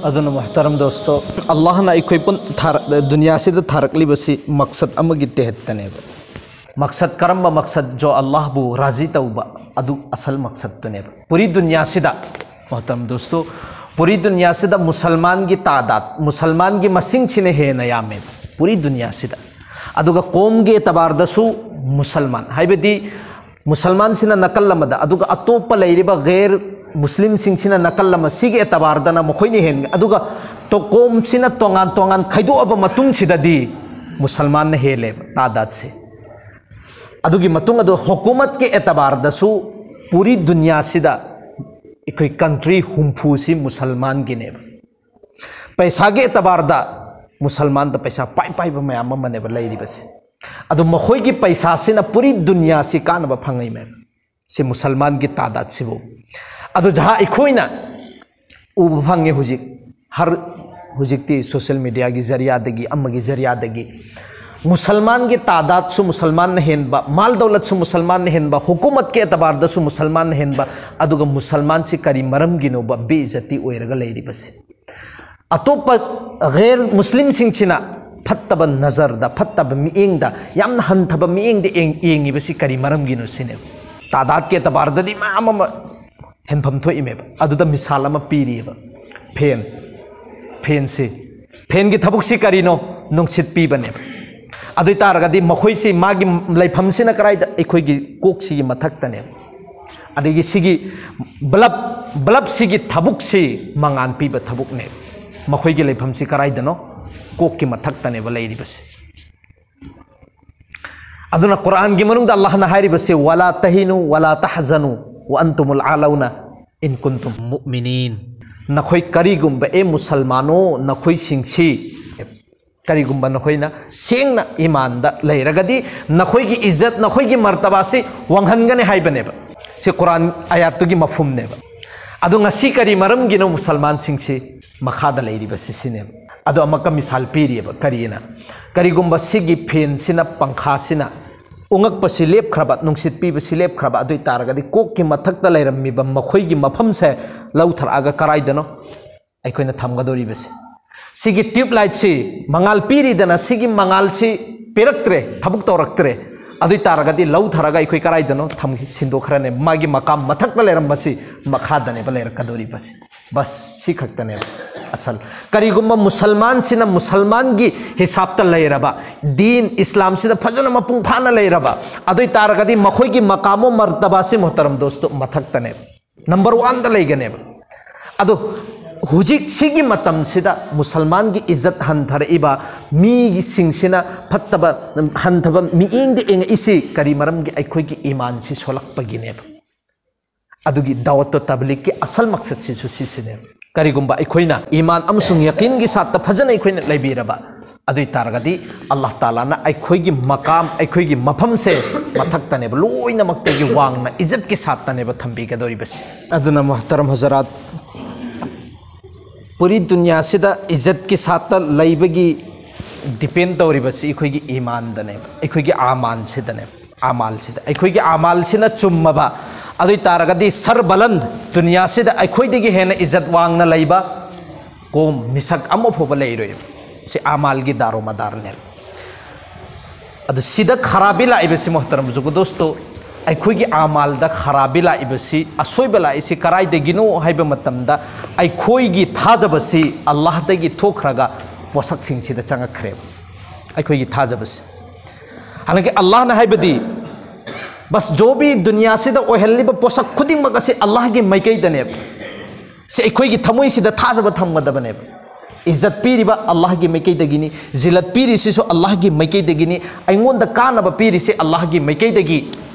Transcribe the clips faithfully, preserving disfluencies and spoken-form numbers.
ꯑꯗꯨꯅ ꯃꯨꯍꯇꯔꯝ ꯗꯣꯁꯇꯣ, ꯑꯜꯂꯥꯍꯅ ꯑꯩꯈꯣꯏ ꯄꯨꯟ ꯊꯥꯔꯛ-, ꯗꯨꯅꯤꯌꯥꯁꯤꯗ ꯊꯥꯔꯛꯂꯤꯕꯁꯤ ꯃꯛꯁꯠ ꯑꯃꯒꯤ ꯇꯦꯍꯠꯇꯅꯦꯕ꯫ ꯃꯛꯁꯠ ꯀꯔꯝꯕ ꯃꯛꯁꯠ? ꯖꯣ ꯑꯜꯂꯥꯍꯕꯨ ꯔꯥꯖꯤ ꯇꯧꯕ, ꯑꯗꯨ ꯑꯁꯜ ꯃꯛꯁꯠꯇꯨꯅꯦꯕ꯫ ꯄꯨꯔꯤ ꯗꯨꯅꯤꯌꯥꯁꯤꯗ, ꯃꯨꯍꯇꯔꯝ ꯗꯣꯁꯇꯣ, ꯄꯨꯔꯤ ꯗꯨꯅꯤꯌꯥꯁꯤꯗ ꯃꯨꯁꯜꯃꯥꯟꯒꯤ ꯇꯥꯗꯥꯠ, ꯃꯨꯁꯜꯃꯥꯟꯒꯤ ꯃꯁꯤꯡꯁꯤꯅ ꯍꯦꯟꯅ ꯌꯥꯝꯃꯦꯕ ꯄꯨꯔꯤ ꯗꯨꯅꯤꯌꯥꯁꯤꯗ꯫ ꯑꯗꯨꯒ ꯀꯣꯝꯒꯤ ꯑꯦꯇꯕꯥꯔꯗꯁꯨ ꯃꯨꯁꯜꯃꯥꯟ, ꯍꯥꯏꯕꯗꯤ ꯃꯨꯁꯜꯃꯥꯟꯁꯤꯅ ꯅꯥꯀꯜ ꯑꯃꯗ, ꯑꯗꯨꯒ ꯑꯇꯣꯞꯄ ꯂꯩꯔꯤꯕ ꯒꯩꯔ ꯃꯨꯁꯂꯤꯝꯁꯤꯡꯁꯤꯅ ꯅꯥꯀꯜ ꯑꯃ, ꯁꯤꯒꯤ ꯑꯦꯇꯕꯥꯔꯗꯅ ꯃꯈꯣꯏꯅ ꯍꯦꯟꯒ-, ꯑꯗꯨꯒ ꯇꯣ-, ꯀꯣꯝꯁꯤꯅ ꯇꯣꯉꯥꯟ ꯇꯣꯉꯥꯟ ꯈꯥꯏꯗꯣꯛꯑꯕ ꯃꯇꯨꯡꯁꯤꯗꯗꯤ ꯃꯨꯁꯜꯃꯥꯟꯅ ꯍꯦꯜꯂꯦꯕ ꯇꯥꯗꯥꯠꯁꯦ꯫ ꯑꯗꯨꯒꯤ ꯃꯇꯨꯡ ꯑꯗꯨ ꯍꯨꯀꯨꯃꯠꯀꯤ ꯑꯦꯇꯕꯥꯔꯗꯁꯨ ꯄꯨꯔꯤ ꯗꯨꯅꯤꯌꯥꯁꯤꯗ ꯑꯩꯈꯣꯏ ꯀꯟꯇ꯭ꯔꯤ ꯍꯨꯝꯐꯨꯁꯤ ꯃꯨꯁꯜꯃꯥꯟꯒꯤꯅꯦꯕ꯫ ꯄꯩꯁꯥꯒꯤ ꯑꯦꯇꯕꯥꯔꯗ ꯃꯨꯁꯜꯃꯥꯟꯗ ꯄꯩꯁꯥ ꯄꯥꯏ ꯄꯥꯏꯕ ꯃꯌꯥꯝ ꯑꯃꯅꯦꯕ ꯂꯩꯔꯤꯕꯁꯦ꯫ ꯑꯗꯨ ꯃꯈꯣꯏꯒꯤ ꯄꯩꯁꯥꯁꯤꯅ ꯄꯨꯔꯤ ꯗꯨꯅꯤꯌꯥꯁꯤ ꯀꯥꯟꯅꯕ ꯐꯪꯉꯤ ꯃꯌꯥꯝ꯫ ꯁꯤ ꯃꯨꯁꯜꯃꯥꯟꯒꯤ ꯇꯥꯗꯥꯠꯁꯤꯕꯨ꯫ ꯑꯗꯨ ꯖꯍꯥ ꯑꯩꯈꯣꯏꯅ ꯎꯕ ꯐꯪꯉꯤ ꯍꯧꯖꯤꯛ, ꯍꯔ-, ꯍꯧꯖꯤꯛꯇꯤ ꯁꯣꯁꯤꯌꯦꯜ ꯃꯤꯗꯤꯌꯥꯒꯤ ꯖꯔꯤꯌꯥꯗꯒꯤ, ꯑꯃꯒꯤ ꯖꯔꯤꯌꯥꯗꯒꯤ ꯃꯨꯁꯜꯃꯥꯟꯒꯤ ꯇꯥꯗꯥꯠꯁꯨ ꯃꯨꯁꯜꯃꯥꯟꯅ ꯍꯦꯟꯕ, ꯃꯥꯜ ꯗꯧꯂꯠꯁꯨ ꯃꯨꯁꯜꯃꯥꯟꯅ ꯍꯦꯟꯕ, ꯍꯨꯀꯨꯃꯠꯀꯤ ꯑꯦꯇꯕꯥꯔꯗꯁꯨ ꯃꯨꯁꯜꯃꯥꯟꯅ ꯍꯦꯟꯕ, ꯑꯗꯨꯒ ꯃꯨꯁꯜꯃꯥꯟꯁꯤ ꯀꯔꯤ ꯃꯔꯝꯒꯤꯅꯣꯕ ꯕꯦꯏꯖꯇꯤ ꯑꯣꯏꯔꯒ ꯂꯩꯔꯤꯕꯁꯤ? ꯑꯇꯣꯞꯄ ꯒꯩꯔ ꯃꯨꯁꯂꯤꯝꯁꯤꯡꯁꯤꯅ ꯐꯠꯇꯕ ꯅꯖꯔꯗ, ꯐꯠꯇꯕ ꯃꯤꯠꯌꯦꯡꯗ, ꯌꯥꯝꯅ ꯍꯟꯊꯕ ꯃꯤꯠꯌꯦꯡꯗ ꯌꯦꯡ-, ꯌꯦꯡꯉꯤꯕꯁꯤ ꯀꯔꯤ ꯃꯔꯝꯒꯤꯅꯣ ꯁꯤꯅꯦꯕ꯫ ꯇꯥꯗꯥꯠꯀꯤ ꯑꯦꯇꯕꯥꯔꯗꯗꯤ ꯃꯌꯥꯝ ꯑꯃ ꯍꯦꯟꯐꯝ ꯊꯣꯛꯏꯃꯦꯕ꯫ ꯑꯗꯨꯗ ꯃꯤꯁꯥꯜ ꯑꯃ ꯄꯤꯔꯤꯑꯕ꯫ ꯐꯦꯟ, ꯐꯦꯟꯁꯤ, ꯐꯦꯟꯒꯤ ꯊꯕꯛꯁꯤ ꯀꯔꯤꯅꯣ? ꯅꯨꯡꯁꯤꯠ ꯄꯤꯕꯅꯦꯕ꯫ ꯑꯗꯨ ꯑꯣꯏ ꯇꯥꯔꯒꯗꯤ ꯃꯈꯣꯏꯁꯤ, ꯃꯥꯒꯤ ꯂꯩꯐꯝꯁꯤꯅ ꯀꯗꯥꯏꯗ? ꯑꯩꯈꯣꯏꯒꯤ ꯀꯣꯛꯁꯤꯒꯤ ꯃꯊꯛꯇꯅꯦꯕ꯫ ꯑꯗꯒꯤ ꯁꯤꯒꯤ ꯕꯂꯞ, ꯕꯂꯞꯁꯤꯒꯤ ꯊꯕꯛꯁꯤ ꯃꯉꯥꯟ ꯄꯤꯕ ꯊꯕꯛꯅꯦꯕ꯫ ꯃꯈꯣꯏꯒꯤ ꯂꯩꯐꯝꯁꯤ ꯀꯗꯥꯏꯗꯅꯣ? ꯀꯣꯛꯀꯤ ꯃꯊꯛꯇꯅꯦꯕ ꯂꯩꯔꯤꯕꯁꯦ꯫ ꯑꯗꯨꯅ ꯀꯨꯔꯥꯟꯒꯤ ꯃꯅꯨꯡꯗ ꯑꯜꯂꯥꯍꯅ ꯍꯥꯏꯔꯤꯕꯁꯦ, "ꯋꯥꯂꯥ ꯇꯍꯤꯅꯨ ꯋꯥꯂꯥ ꯇꯍꯖꯅꯨ ꯋꯥ ꯑꯟꯇꯨꯃꯨꯜ ꯑꯥꯂꯧꯅ ꯏꯟ ꯀꯨꯟꯇꯨꯝ ꯃꯨꯑꯃꯤꯅꯤꯟ"꯫ ꯅꯈꯣꯏ ꯀꯔꯤꯒꯨꯝꯕ, ꯑꯦ ꯃꯨꯁꯜꯃꯥꯅꯣ, ꯅꯈꯣꯏꯁꯤꯡꯁꯤ ꯀꯔꯤꯒꯨꯝꯕ ꯅꯈꯣꯏꯅ ꯁꯦꯡꯅ ꯏꯃꯥꯟꯗ ꯂꯩꯔꯒꯗꯤ ꯅꯈꯣꯏꯒꯤ ꯏꯖꯠ, ꯅꯈꯣꯏꯒꯤ ꯃꯔꯇꯕꯥꯁꯤ ꯋꯥꯡꯍꯟꯒꯅꯤ ꯍꯥꯏꯕꯅꯦꯕ꯫ ꯁꯤ ꯀꯨꯔꯥꯟ ꯑꯌꯥꯠꯇꯨꯒꯤ ꯃꯐꯍꯨꯝꯅꯦꯕ꯫ ꯑꯗꯣ ꯉꯁꯤ ꯀꯔꯤ ꯃꯔꯝꯒꯤꯅꯣ ꯃꯨꯁꯜꯃꯥꯟꯁꯤꯡꯁꯤ ꯃꯈꯥꯗ ꯂꯩꯔꯤꯕꯁꯤ ꯁꯤꯅꯦꯕ꯫ ꯑꯗꯣ ꯑꯃꯨꯛꯀ ꯃꯤꯁꯥꯜ ꯄꯤꯔꯤꯑꯕ꯫ ꯀꯔꯤꯅ? ꯀꯔꯤꯒꯨꯝꯕ ꯁꯤꯒꯤ ꯐꯦꯟꯁꯤꯅ, ꯄꯪꯈꯥꯁꯤꯅ ꯎꯉꯛꯄꯁꯤ ꯂꯦꯞꯈ꯭ꯔꯕ, ꯅꯨꯡꯁꯤꯠ ꯄꯤꯕꯁꯤ ꯂꯦꯞꯈ꯭ꯔꯕ, ꯑꯗꯨ ꯑꯣꯏ ꯇꯥꯔꯒꯗꯤ ꯀꯣꯛꯀꯤ ꯃꯊꯛꯇ ꯂꯩꯔꯝꯃꯤꯕ ꯃꯈꯣꯏꯒꯤ ꯃꯐꯝꯁꯦ ꯂꯧꯊꯔꯛꯑꯒ ꯀꯔꯥꯏꯗꯅꯣ? ꯑꯩꯈꯣꯏꯅ ꯊꯝꯒꯗꯧꯔꯤꯕꯁꯦ꯫ ꯁꯤꯒꯤ ꯇ꯭ꯌꯨꯕ ꯂꯥꯏꯠꯁꯤ ꯃꯉꯥꯜ ꯄꯤꯔꯤꯗꯅ, ꯁꯤꯒꯤ ꯃꯉꯥꯜꯁꯤ ꯄꯤꯔꯛꯇ꯭ꯔꯦ, ꯊꯕꯛ ꯇꯧꯔꯛꯇ꯭ꯔꯦ꯫ ꯑꯗꯨ ꯑꯣꯏ ꯇꯥꯔꯒꯗꯤ ꯂꯧꯊꯔꯒ ꯑꯩꯈꯣꯏ ꯀꯗꯥꯏꯗꯅꯣ ꯊꯝ-, ꯁꯤꯟꯗꯣꯛꯈ꯭ꯔꯅꯦ꯫ ꯃꯥꯒꯤ ꯃꯀꯥꯝ ꯃꯊꯛꯇ ꯂꯩꯔꯝꯕꯁꯤ ꯃꯈꯥꯗꯅꯦꯕ ꯂꯩꯔꯛꯀꯗꯧꯔꯤꯕꯁꯤ꯫ ꯕꯁ, ꯁꯤ ꯈꯛꯇꯅꯦꯕ ꯑꯁꯜ꯫ ꯀꯔꯤꯒꯨꯝꯕ ꯃꯨꯁꯜꯃꯥꯟꯁꯤꯅ ꯃꯨꯁꯜꯃꯥꯟꯒꯤ ꯍꯤꯁꯥꯕꯇ ꯂꯩꯔꯕ, ꯗꯤꯟ ꯏꯁꯂꯥꯝꯁꯤꯗ ꯐꯖꯅ ꯃꯄꯨꯡ ꯐꯥꯅ ꯂꯩꯔꯕ, ꯑꯗꯨ ꯑꯣꯏ ꯇꯥꯔꯒꯗꯤ ꯃꯈꯣꯏꯒꯤ ꯃꯀꯥꯃꯣ ꯃꯔꯇꯕꯥꯁꯤ, ꯃꯣꯍꯇꯔꯝ ꯗꯣꯁꯇꯣ, ꯃꯊꯛꯇꯅꯦꯕ, ꯅꯝꯕꯔ ꯋꯥꯟꯗ ꯂꯩꯒꯅꯦꯕ꯫ ꯑꯗꯣ ꯍꯧꯖꯤꯛ ꯁꯤꯒꯤ ꯃꯇꯝꯁꯤꯗ ꯃꯨꯁꯜꯃꯥꯟꯒꯤ ꯏꯖꯠ ꯍꯟꯊꯔꯛꯏꯕ, ꯃꯤꯁꯤꯡꯁꯤꯅ ꯐꯠꯇꯕ, ꯍꯟꯊꯕ ꯃꯤꯠꯌꯦꯡꯗ ꯌꯦꯡꯉꯛꯏꯁꯤ ꯀꯔꯤ ꯃꯔꯝꯒꯤ? ꯑꯩꯈꯣꯏꯒꯤ ꯏꯃꯥꯟꯁꯤ ꯁꯣꯜꯂꯛꯄꯒꯤꯅꯦꯕ꯫ ꯑꯗꯨꯒꯤ ꯗꯥꯋꯠꯇꯣ ꯇꯕꯂꯤꯛꯀꯤ ꯑꯁꯜ ꯃꯛꯁꯠꯁꯤꯁꯨ ꯁꯤꯁꯤꯅꯦꯕ꯫ ꯀꯔꯤꯒꯨꯝꯕ ꯑꯩꯈꯣꯏꯅ ꯏꯃꯥꯟ ꯑꯃꯁꯨꯡ ꯌꯀꯤꯟꯒꯤ ꯁꯥꯠꯇ ꯐꯖꯅ ꯑꯩꯈꯣꯏꯅ ꯂꯩꯕꯤꯔꯕ, ꯑꯗꯨ ꯑꯣꯏ ꯇꯥꯔꯒꯗꯤ ꯑꯜꯂꯥꯍ ꯇꯥꯂꯥꯅ ꯑꯩꯈꯣꯏꯒꯤ ꯃꯀꯥꯝ, ꯑꯩꯈꯣꯏꯒꯤ ꯃꯐꯝꯁꯦ ꯃꯊꯛꯇꯅꯦꯕ, ꯂꯣꯏꯅꯃꯛꯇꯒꯤ ꯋꯥꯡꯅ ꯏꯖꯠꯀꯤ ꯁꯥꯠꯇꯅꯦꯕ ꯊꯝꯕꯤꯒꯗꯧꯔꯤꯕꯁꯤ꯫ ꯑꯗꯨꯅ ꯃꯨꯍꯇꯔꯝ ꯍꯖꯔꯥꯠ, ꯄꯨꯔꯤ ꯗꯨꯅꯤꯌꯥꯁꯤꯗ ꯏꯖꯠꯀꯤ ꯁꯥꯠꯇ ꯂꯩꯕꯒꯤ ꯗꯤꯄꯦꯟ ꯇꯧꯔꯤꯕꯁꯤ ꯑꯩꯈꯣꯏꯒꯤ ꯏꯃꯥꯟꯗꯅꯦꯕ, ꯑꯩꯈꯣꯏꯒꯤ ꯑꯃꯥꯟꯁꯤꯗꯅꯦꯕ꯫ ꯑꯃꯥꯜꯁꯤꯗ, ꯑꯩꯈꯣꯏꯒꯤ ꯑꯃꯥꯜꯁꯤꯅ ꯆꯨꯝꯃꯕ, ꯑꯗꯨ ꯑꯣꯏ ꯇꯥꯔꯒꯗꯤ ꯁꯔꯕꯂꯟ ꯗꯨꯅꯤꯌꯥꯁꯤꯗ ꯑꯩꯈꯣꯏꯗꯒꯤ ꯍꯦꯟꯅ ꯏꯖꯠ ꯋꯥꯡꯅ ꯂꯩꯕ ꯀꯣꯝ, ꯃꯤꯁꯛ ꯑꯃ ꯐꯥꯎꯕ ꯂꯩꯔꯣꯏ꯫ ꯁꯤ ꯑꯃꯥꯜꯒꯤ ꯗꯥꯔꯣꯃꯗꯥꯔꯅꯦꯕ꯫ ꯑꯗꯨ ꯁꯤꯗ ꯈꯔꯥꯕꯤ ꯂꯥꯛꯏꯕꯁꯤ, ꯃꯣꯍꯇꯔꯝ ꯖꯨꯒꯗꯣꯁꯇꯣ, ꯑꯩꯈꯣꯏꯒꯤ ꯑꯃꯥꯜꯗ ꯈꯔꯥꯕꯤ ꯂꯥꯛꯏꯕꯁꯤ, ꯑꯁꯣꯏꯕ ꯂꯥꯛꯏꯁꯤ ꯀꯔꯥꯏꯗꯒꯤꯅꯣ ꯍꯥꯏꯕ ꯃꯇꯝꯗ, ꯑꯩꯈꯣꯏꯒꯤ ꯊꯥꯖꯕꯁꯤ ꯑꯜꯂꯥꯍꯗꯒꯤ ꯊꯣꯛꯈ꯭ꯔꯒ ꯄꯣꯠꯁꯛꯁꯤꯡꯁꯤꯗ ꯆꯪꯉꯛꯈ꯭ꯔꯦꯕ꯫ ꯑꯩꯈꯣꯏꯒꯤ ꯊꯥꯖꯕꯁꯤ, ꯍꯥꯏꯕꯗꯤ ꯑꯜꯂꯥꯍꯅ ꯍꯥꯏꯕꯗꯤ, ꯕꯁ, ꯖꯣꯕꯤ ꯗꯨꯅꯤꯌꯥꯁꯤꯗ ꯑꯣꯏꯍꯜꯂꯤꯕ ꯄꯣꯠꯁꯛ ꯈꯨꯗꯤꯡꯃꯛ ꯑꯁꯤ ꯑꯜꯂꯥꯍꯒꯤ ꯃꯥꯏꯀꯩꯗꯅꯦꯕ꯫ ꯁꯤ ꯑꯩꯈꯣꯏꯒꯤ ꯊꯃꯣꯏꯁꯤꯗ ꯊꯥꯖꯕ ꯊꯝꯒꯗꯕꯅꯦꯕ꯫ ꯏꯖꯠ ꯄꯤꯔꯤꯕ ꯑꯜꯂꯥꯍꯒꯤ ꯃꯥꯏꯀꯩꯗꯒꯤꯅꯤ, ꯖꯤꯜꯂꯠ ꯄꯤꯔꯤꯁꯤꯁꯨ ꯑꯜꯂꯥꯍꯒꯤ ꯃꯥꯏꯀꯩꯗꯒꯤꯅꯤ, ꯑꯩꯉꯣꯟꯗ ꯀꯥꯟꯅꯕ ꯄꯤꯔꯤꯁꯤ ꯑꯜꯂꯥꯍꯒꯤ ꯃꯥꯏꯀꯩꯗꯒꯤ꯫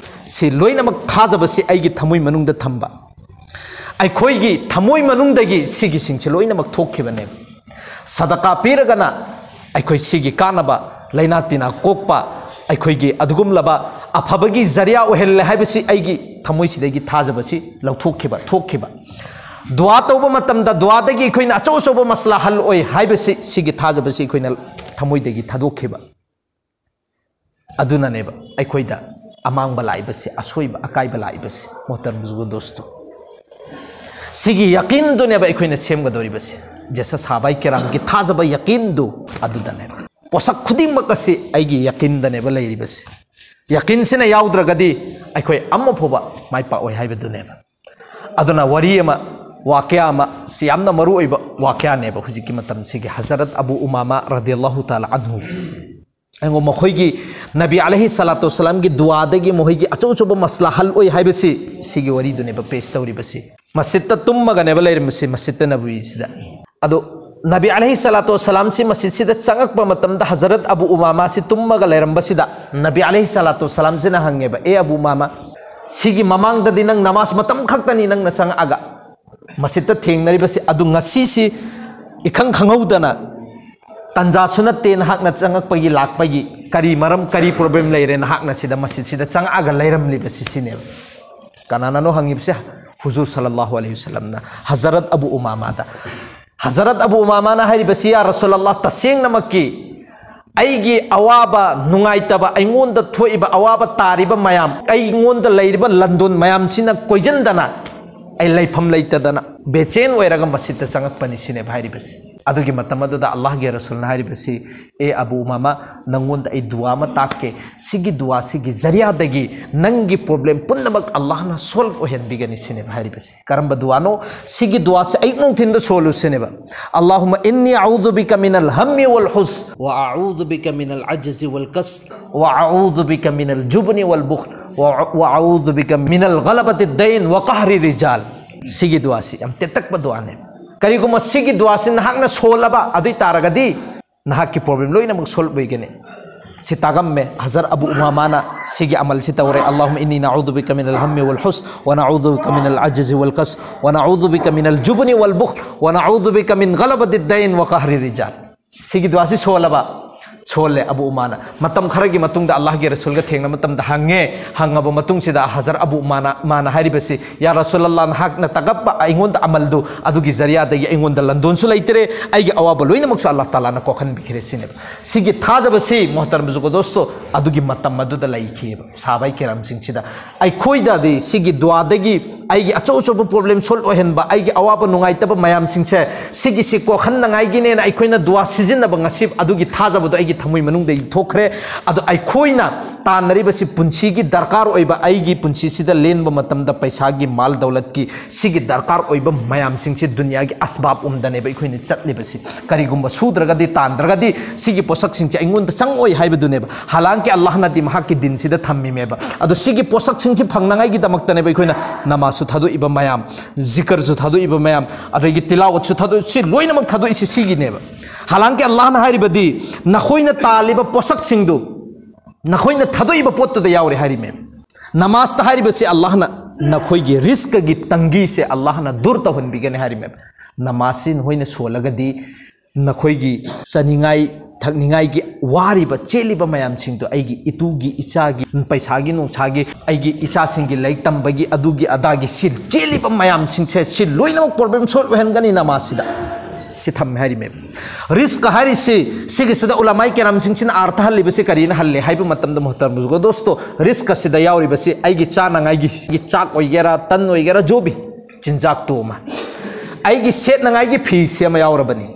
ꯁꯤ ꯂꯣꯏꯅꯃꯛ ꯊꯥꯖꯕꯁꯤ ꯑꯩꯒꯤ ꯊꯃꯣꯏ ꯃꯅꯨꯡꯗ ꯊꯝꯕ꯫ ꯑꯩꯈꯣꯏꯒꯤ ꯊꯃꯣꯏ ꯃꯅꯨꯡꯗꯒꯤ ꯁꯤꯒꯤꯁꯤꯡꯁꯤ ꯂꯣꯏꯅꯃꯛ ꯊꯣꯛꯈꯤꯕꯅꯦꯕ꯫ ꯁꯗꯀꯥ ꯄꯤꯔꯒꯅ ꯑꯩꯈꯣꯏ ꯁꯤꯒꯤ ꯀꯥꯟꯅꯕ, ꯂꯥꯏꯅꯥ ꯇꯤꯟꯅꯥ ꯀꯣꯛꯄ, ꯑꯩꯈꯣꯏꯒꯤ ꯑꯗꯨꯒꯨꯝꯂꯕ ꯑꯐꯕꯒꯤ ꯖꯔꯤꯌꯥ ꯑꯣꯏꯍꯜꯂꯦ ꯍꯥꯏꯕꯁꯤ ꯑꯩꯒꯤ ꯊꯃꯣꯏꯁꯤꯗꯒꯤ ꯊꯥꯖꯕꯁꯤ ꯂꯧꯊꯣꯛꯈꯤꯕ, ꯊꯣꯛꯈꯤꯕ꯫ ꯗꯨꯋꯥ ꯇꯧꯕ ꯃꯇꯝꯗ ꯗꯨꯋꯥꯗꯒꯤ ꯑꯩꯈꯣꯏꯅ ꯑꯆꯧ ꯑꯆꯧꯕ ꯃꯁꯂꯥ ꯍꯜ ꯑꯣꯏ ꯍꯥꯏꯕꯁꯤ, ꯁꯤꯒꯤ ꯊꯥꯖꯕꯁꯤ ꯑꯩꯈꯣꯏꯅ ꯊꯃꯣꯏꯗꯒꯤ ꯊꯥꯗꯣꯛꯈꯤꯕ꯫ ꯑꯗꯨꯅꯅꯦꯕ ꯑꯩꯈꯣꯏꯗ ꯑꯃꯥꯡꯕ ꯂꯥꯛꯏꯕꯁꯤ, ꯑꯁꯣꯏꯕ ꯑꯀꯥꯏꯕ ꯂꯥꯛꯏꯕꯁꯤ, ꯃꯣꯍꯇꯔꯝ ꯕꯨꯖꯨꯔꯒ ꯗꯣꯁꯇꯣ꯫ ꯁꯤꯒꯤ ꯌꯥꯀꯤꯟꯗꯨꯅꯦꯕ ꯑꯩꯈꯣꯏꯅ ꯁꯦꯝꯒꯗꯧꯔꯤꯕꯁꯦ꯫ ꯖꯦꯁ ꯁꯥꯕꯥꯏ ꯀꯤꯔꯥꯝꯒꯤ ꯊꯥꯖꯕ ꯌꯥꯀꯤꯟꯗꯨ ꯑꯗꯨꯗꯅꯦꯕ꯫ ꯄꯣꯠꯁꯛ ꯈꯨꯗꯤꯡꯃꯛ ꯑꯁꯤ ꯑꯩꯒꯤ ꯌꯥꯀꯤꯟꯗꯅꯦꯕ ꯂꯩꯔꯤꯕꯁꯦ꯫ ꯌꯥꯀꯤꯟꯁꯤꯅ ꯌꯥꯎꯗ꯭ꯔꯒꯗꯤ ꯑꯩꯈꯣꯏ ꯑꯃ ꯐꯥꯎꯕ ꯃꯥꯏ ꯄꯥꯛꯑꯣꯏ ꯍꯥꯏꯕꯗꯨꯅꯦꯕ꯫ ꯑꯗꯨꯅ ꯋꯥꯔꯤ ꯑꯃ, ꯋꯥꯀꯌꯥ ꯑꯃ, ꯁꯤ ꯌꯥꯝꯅ ꯃꯔꯨ ꯑꯣꯏꯕ ꯋꯥꯀꯌꯥꯅꯦꯕ ꯍꯧꯖꯤꯛꯀꯤ ꯃꯇꯝꯁꯤꯒꯤ꯫ ꯍꯖꯔꯠ ꯑꯕꯨ ꯎꯃꯥꯃꯥ ꯔꯗꯤꯌꯜꯂꯥꯍꯨ ꯇꯥꯂꯥ ꯑꯟꯍꯨ, ꯑꯩꯉꯣꯟ ꯃꯈꯣꯏꯒꯤ ꯅꯕꯤ ꯑꯂꯩꯍꯤ ꯁꯂꯥꯇꯨ ꯋꯁꯂꯥꯝꯒꯤ ꯗꯨꯋꯥꯗꯒꯤ ꯃꯈꯣꯏꯒꯤ ꯑꯆꯧ ꯑꯆꯧꯕ ꯃꯁꯂꯥ ꯍꯜ ꯑꯣꯏ ꯍꯥꯏꯕꯁꯤ ꯁꯤꯒꯤ ꯋꯥꯔꯤꯗꯨꯅꯦꯕ ꯄꯦꯁ ꯇꯧꯔꯤꯕꯁꯤ꯫ ꯃꯁꯖꯤꯠꯇ ꯇꯨꯝꯃꯒꯅꯦꯕ ꯂꯩꯔꯝꯕꯁꯤ, ꯃꯁꯖꯤꯠꯇ ꯅꯕꯋꯤꯁꯤꯗ꯫ ꯑꯗꯣ ꯅꯕꯤ ꯑꯂꯩꯍꯤ ꯁꯂꯥꯇꯨ ꯋꯁꯂꯥꯝꯁꯤ ꯃꯁꯖꯤꯠꯁꯤꯗ ꯆꯪꯉꯛꯄ ꯃꯇꯝꯗ ꯍꯖꯔꯠ ꯑꯕꯨ ꯎꯃꯥꯃꯥꯁꯤ ꯇꯨꯝꯃꯒ ꯂꯩꯔꯝꯕꯁꯤꯗ ꯅꯕꯤ ꯑꯂꯩꯍꯤ ꯁꯂꯥꯇꯨ ꯋꯁꯂꯥꯝꯁꯤꯅ ꯍꯪꯉꯦꯕ, "ꯑꯦ ꯑꯕꯨ ꯎꯃꯥꯃꯥ, ꯁꯤꯒꯤ ꯃꯃꯥꯡꯗꯗꯤ ꯅꯪ ꯅꯃꯥꯖ ꯃꯇꯝ ꯈꯛꯇꯅꯤ ꯅꯪꯅ ꯆꯪꯉꯛꯑꯒ ꯃꯁꯖꯤꯠꯇ ꯊꯦꯡꯅꯔꯤꯕꯁꯤ, ꯑꯗꯨ ꯉꯁꯤꯁꯤ ꯏꯈꯪ ꯈꯪꯍꯧꯗꯅ ꯇꯟꯖꯥꯁꯨ ꯅꯠꯇꯦ ꯅꯍꯥꯛꯅ ꯆꯪꯉꯛꯄꯒꯤ, ꯂꯥꯛꯄꯒꯤ, ꯀꯔꯤ ꯃꯔꯝ, ꯀꯔꯤ ꯄ꯭ꯔꯣꯕ꯭ꯂꯦꯝ ꯂꯩꯔꯦ ꯅꯍꯥꯛꯅ ꯁꯤꯗ ꯃꯁꯖꯤꯠꯁꯤꯗ ꯆꯪꯉꯛꯑꯒ ꯂꯩꯔꯝꯂꯤꯕꯁꯤ?" ꯁꯤꯅꯦꯕ꯫ ꯀꯅꯥꯅꯅꯣ ꯍꯪꯉꯤꯕꯁꯦ? ꯍꯨꯖꯨꯔ ꯁꯜꯂꯜꯂꯥꯍꯨ ꯑꯂꯩꯍꯤ ꯋꯁꯜꯂꯝꯅ ꯍꯖꯔꯠ ꯑꯕꯨ ꯎꯃꯥꯃꯥꯗ꯫ ꯍꯖꯔꯠ ꯑꯕꯨ ꯎꯃꯥꯃꯥꯅ ꯍꯥꯏꯔꯤꯕꯁꯤ, "ꯌꯥ ꯔꯁꯨꯂꯜꯂꯥꯍ, ꯇꯁꯦꯡꯅꯃꯛꯀꯤ ꯑꯩꯒꯤ ꯑꯋꯥꯕ, ꯅꯨꯡꯉꯥꯏꯇꯕ, ꯑꯩꯉꯣꯟꯗ ꯊꯣꯛꯏꯕ ꯑꯋꯥꯕ ꯇꯥꯔꯤꯕ ꯃꯌꯥꯝ, ꯑꯩꯉꯣꯟꯗ ꯂꯩꯔꯤꯕ ꯂꯟꯗꯣꯟ ꯃꯌꯥꯝꯁꯤꯅ ꯀꯣꯏꯁꯤꯟꯗꯅ ꯑꯩ ꯂꯩꯐꯝ ꯂꯩꯇꯗꯅ ꯕꯦꯆꯦꯟ ꯑꯣꯏꯔꯒ ꯃꯁꯖꯤꯠꯇ ꯆꯪꯉꯛꯄꯅꯤ" ꯁꯤꯅꯦꯕ ꯍꯥꯏꯔꯤꯕꯁꯤ꯫ ꯑꯗꯨꯒꯤ ꯃꯇꯝ ꯑꯗꯨꯗ ꯑꯜꯂꯥꯍꯒꯤ ꯔꯁꯨꯜꯅ ꯍꯥꯏꯔꯤꯕꯁꯤ, "ꯑꯦ ꯑꯕꯨ ꯎꯃꯥꯃꯥ, ꯅꯪꯉꯣꯟꯗ ꯑꯩ ꯗꯨꯋꯥ ꯑꯃ ꯇꯥꯛꯀꯦ, ꯁꯤꯒꯤ ꯗꯨꯋꯥꯁꯤꯒꯤ ꯖꯔꯤꯌꯥꯗꯒꯤ ꯅꯪꯒꯤ ꯄ꯭ꯔꯣꯕ꯭ꯂꯦꯝ ꯄꯨꯝꯅꯃꯛ ꯑꯜꯂꯥꯍꯅ ꯁꯣꯜꯕ ꯑꯣꯏꯍꯟꯕꯤꯒꯅꯤ" ꯁꯤꯅꯦꯕ ꯍꯥꯏꯔꯤꯕꯁꯤ꯫ ꯀꯔꯝꯕ ꯗꯨꯋꯥꯅꯣ? ꯁꯤꯒꯤ ꯗꯨꯋꯥꯁꯦ ꯑꯌꯨꯛ ꯅꯨꯡꯊꯤꯟꯗ ꯁꯣꯜꯂꯨ ꯁꯤꯅꯦꯕ꯫ "اللهم إني أعوذ بك من الهم والحزن، وأعوذ بك من العجز والكسل، وأعوذ بك من الجبن والبخل، وأعوذ بك من غلبة الدين وقهر الرجال"꯫ ꯁꯤꯒꯤ ꯗꯨꯋꯥꯁꯤ ꯌꯥꯝ ꯇꯦꯟꯇꯛꯄ ꯗꯨꯋꯥꯅꯦ꯫ ꯀꯔꯤꯒꯨꯝꯕ ꯁꯤꯒꯤ ꯗꯨꯋꯥꯁꯤ ꯅꯍꯥꯛꯅ ꯁꯣꯜꯂꯕ ꯑꯗꯨ ꯑꯣꯏ ꯇꯥꯔꯒꯗꯤ ꯅꯍꯥꯛꯀꯤ ꯄ꯭ꯔꯣꯕ꯭ꯂꯦꯝ ꯂꯣꯏꯅꯃꯛ ꯁꯣꯜꯕ ꯑꯣꯏꯒꯅꯤ꯫ ꯁꯤ ꯇꯥꯒꯝꯃꯦ ꯍꯖꯔꯠ ꯑꯕꯨ ꯎꯃꯥꯃꯥꯅ ꯁꯤꯒꯤ ꯑꯃꯜꯁꯤ ꯇꯧꯔꯦ꯫ "اللهم إني نعوذ بك من الهم والحزن، ونعوذ بك من العجز والكسل، ونعوذ بك من الجبن والبخل، ونعوذ بك من غلبة الدين وقهر الرجال"꯫ ꯁꯤꯒꯤ ꯗꯨꯋꯥꯁꯤ ꯁꯣꯜꯂꯕ, ꯁꯣꯜꯂꯦ ꯑꯕꯨ ꯎꯃꯥꯅ꯫ ꯃꯇꯝ ꯈꯔꯒꯤ ꯃꯇꯨꯡꯗ ꯑꯜꯂꯥꯍꯒꯤ ꯔꯁꯨꯜꯒ ꯊꯦꯡꯅꯕ ꯃꯇꯝꯗ ꯍꯪꯉꯦ꯫ ꯍꯪꯉꯕ ꯃꯇꯨꯡꯁꯤꯗ ꯍꯖꯔ ꯑꯕꯨ ꯎꯃꯥꯅ, ꯃꯥꯅ ꯍꯥꯏꯔꯤꯕꯁꯤ, "ꯌꯥ ꯔꯁꯨꯂꯜꯂꯥꯍ, ꯅꯍꯥꯛꯅ ꯇꯥꯛꯂꯛꯄ ꯑꯩꯉꯣꯟꯗ ꯑꯃꯜꯗꯨ, ꯑꯗꯨꯒꯤ ꯖꯔꯤꯌꯥꯗꯒꯤ ꯑꯩꯉꯣꯟꯗ ꯂꯟꯗꯣꯟꯁꯨ ꯂꯩꯇ꯭ꯔꯦ, ꯑꯩꯒꯤ ꯑꯋꯥꯕ ꯂꯣꯏꯅꯃꯛꯁꯨ ꯑꯜꯂꯥꯍ ꯇꯥꯂꯥꯅ ꯀꯣꯛꯍꯟꯕꯤꯈ꯭ꯔꯦ" ꯁꯤꯅꯦꯕ꯫ ꯁꯤꯒꯤ ꯊꯥꯖꯕꯁꯤ, ꯃꯣꯍꯇꯔꯝ ꯕꯨꯖꯨꯔꯒ ꯗꯣꯁꯇꯣ, ꯑꯗꯨꯒꯤ ꯃꯇꯝ ꯑꯗꯨꯗ ꯂꯩꯈꯤꯑꯕ ꯁꯍꯥꯕꯥꯏ ꯀꯤꯔꯥꯝꯁꯤꯡꯁꯤꯗ꯫ ꯑꯩꯈꯣꯏꯗꯗꯤ ꯁꯤꯒꯤ ꯗꯨꯋꯥꯗꯒꯤ ꯑꯩꯒꯤ ꯑꯆꯧ ꯑꯆꯧꯕ problem solve ꯑꯣꯏꯍꯟꯕ, ꯑꯩꯒꯤ ꯑꯋꯥꯕ ꯅꯨꯡꯉꯥꯏꯇꯕ ꯃꯌꯥꯝꯁꯤꯡꯁꯦ, ꯁꯤꯒꯤꯁꯤ ꯀꯣꯛꯍꯟꯅꯉꯥꯏꯒꯤꯅꯦꯅ ꯑꯩꯈꯣꯏꯅ ꯗꯨꯋꯥ ꯁꯤꯖꯤꯟꯅꯕ, ꯉꯁꯤ ꯑꯗꯨꯒꯤ ꯊꯥꯖꯕꯗꯣ ꯑꯩꯒꯤ ꯊꯃꯣꯏ ꯃꯅꯨꯡꯗꯒꯤ ꯊꯣꯛꯈ꯭ꯔꯦ꯫ ꯑꯗꯣ ꯑꯩꯈꯣꯏꯅ ꯇꯥꯟꯅꯔꯤꯕꯁꯤ ꯄꯨꯟꯁꯤꯒꯤ ꯗꯔꯀꯥꯔ ꯑꯣꯏꯕ, ꯑꯩꯒꯤ ꯄꯨꯟꯁꯤꯁꯤꯗ ꯂꯦꯟꯕ ꯃꯇꯝꯗ ꯄꯩꯁꯥꯒꯤ, ꯃꯥꯜ ꯗꯧꯂꯠꯀꯤ, ꯁꯤꯒꯤ ꯗꯔꯀꯥꯔ ꯑꯣꯏꯕ ꯃꯌꯥꯝꯁꯤꯡꯁꯤ ꯗꯨꯅꯤꯌꯥꯒꯤ ꯑꯁꯕꯥꯕ ꯎꯝꯗꯅꯦꯕ ꯑꯩꯈꯣꯏꯅ ꯆꯠꯂꯤꯕꯁꯤ꯫ ꯀꯔꯤꯒꯨꯝꯕ ꯁꯨꯗ꯭ꯔꯒꯗꯤ, ꯇꯥꯟꯗ꯭ꯔꯒꯗꯤ ꯁꯤꯒꯤ ꯄꯣꯠꯁꯛꯁꯤꯡꯁꯦ ꯑꯩꯉꯣꯟꯗ ꯆꯪꯉꯣꯏ ꯍꯥꯏꯕꯗꯨꯅꯦꯕ꯫ ꯍꯥꯂꯥꯡꯀꯤ ꯑꯜꯂꯥꯍꯅꯗꯤ ꯃꯍꯥꯛꯀꯤ ꯗꯤꯟꯁꯤꯗ ꯊꯝꯃꯤꯃꯦꯕ꯫ ꯑꯗꯣ ꯁꯤꯒꯤ ꯄꯣꯠꯁꯛꯁꯤꯡꯁꯤ ꯐꯪꯅꯉꯥꯏꯒꯤꯗꯃꯛꯇꯅꯦꯕ ꯑꯩꯈꯣꯏꯅ ꯅꯃꯥꯖꯁꯨ ꯊꯥꯗꯣꯛꯏꯕ ꯃꯌꯥꯝ, ꯖꯤꯀꯔꯁꯨ ꯊꯥꯗꯣꯛꯏꯕ ꯃꯌꯥꯝ, ꯑꯗꯒꯤ ꯇꯤꯂꯥꯋꯠꯁꯨ ꯊꯥꯗꯣꯛꯏ, ꯁꯤ ꯂꯣꯏꯅꯃꯛ ꯊꯥꯗꯣꯛꯏꯁꯤ ꯁꯤꯒꯤꯅꯦꯕ꯫ ꯍꯥꯂꯥꯡꯀꯤ ꯑꯜꯂꯥꯍꯅ ꯍꯥꯏꯔꯤꯕꯗꯤ, "ꯅꯈꯣꯏꯅ ꯇꯥꯜꯂꯤꯕ ꯄꯣꯠꯁꯛꯁꯤꯡꯗꯨ ꯅꯈꯣꯏꯅ ꯊꯥꯗꯣꯛꯏꯕ ꯄꯣꯠꯇꯨꯗ ꯌꯥꯎꯔꯦ" ꯍꯥꯏꯔꯤꯃꯦꯕ꯫ ꯅꯃꯥꯖꯇ ꯍꯥꯏꯔꯤꯕꯁꯤ ꯑꯜꯂꯥꯍꯅ ꯅꯈꯣꯏꯒꯤ ꯔꯤꯁꯀꯒꯤ ꯇꯪꯒꯤꯁꯦ ꯑꯜꯂꯥꯍꯅ ꯗꯨꯔ ꯇꯧꯍꯟꯕꯤꯒꯅꯤ ꯍꯥꯏꯔꯤꯃꯦꯕ꯫ ꯅꯃꯥꯖꯁꯤ ꯅꯈꯣꯏꯅ ꯁꯣꯜꯂꯒꯗꯤ ꯅꯈꯣꯏꯒꯤ ꯆꯥꯅꯤꯡꯉꯥꯏ ꯊꯛꯅꯤꯡꯉꯥꯏꯒꯤ ꯋꯥꯔꯤꯕ ꯆꯦꯜꯂꯤꯕ ꯃꯌꯥꯝꯁꯤꯡꯗꯣ, ꯑꯩꯒꯤ ꯏꯇꯨꯒꯤ, ꯏꯆꯥꯒꯤ, ꯄꯩꯁꯥꯒꯤ ꯅꯨꯡꯁꯥꯒꯤ, ꯑꯩꯒꯤ ꯏꯆꯥꯁꯤꯡꯒꯤ ꯂꯥꯏꯔꯤꯛ ꯇꯝꯕꯒꯤ, ꯑꯗꯨꯒꯤ ꯑꯗꯥꯒꯤ ꯁꯤ ꯆꯦꯜꯂꯤꯕ ꯃꯌꯥꯝꯁꯤꯡꯁꯦ, ꯁꯤ ꯂꯣꯏꯅꯃꯛ problem solve ꯑꯣꯏꯍꯟꯒꯅꯤ ꯅꯃꯥꯖꯁꯤꯗ꯫ ꯁꯤ ꯊꯝꯃꯦ ꯍꯥꯏꯔꯤꯃꯦꯕ꯫ ꯔꯤꯁꯀ ꯍꯥꯏꯔꯤꯁꯤ, ꯁꯤꯒꯤꯁꯤꯗ ꯎꯂꯃꯥꯏ ꯀꯦꯔꯥꯝꯁꯤꯡꯁꯤꯅ ꯑꯥꯔꯊ ꯍꯜꯂꯤꯕꯁꯤ ꯀꯔꯤꯅ ꯍꯜꯂꯦ ꯍꯥꯏꯕ ꯃꯇꯝꯗ, ꯃꯣꯍꯇꯔꯝ ꯕꯨꯖꯨꯔꯒ ꯗꯣꯁꯇꯣ, ꯔꯤꯁꯀ ꯑꯁꯤꯗ ꯌꯥꯎꯔꯤꯕꯁꯤ ꯑꯩꯒꯤ ꯆꯥꯅꯉꯥꯏꯒꯤ ꯆꯥꯛ ꯑꯣꯏꯒꯦꯔꯥ, ꯇꯟ ꯑꯣꯏꯒꯦꯔꯥ, ꯖꯣꯕꯤ, ꯆꯤꯟꯖꯥꯛꯇꯨ ꯑꯃ, ꯑꯩꯒꯤ ꯁꯦꯠꯅꯉꯥꯏꯒꯤ ꯐꯤꯁꯤ ꯑꯃ ꯌꯥꯎꯔꯕꯅꯤ,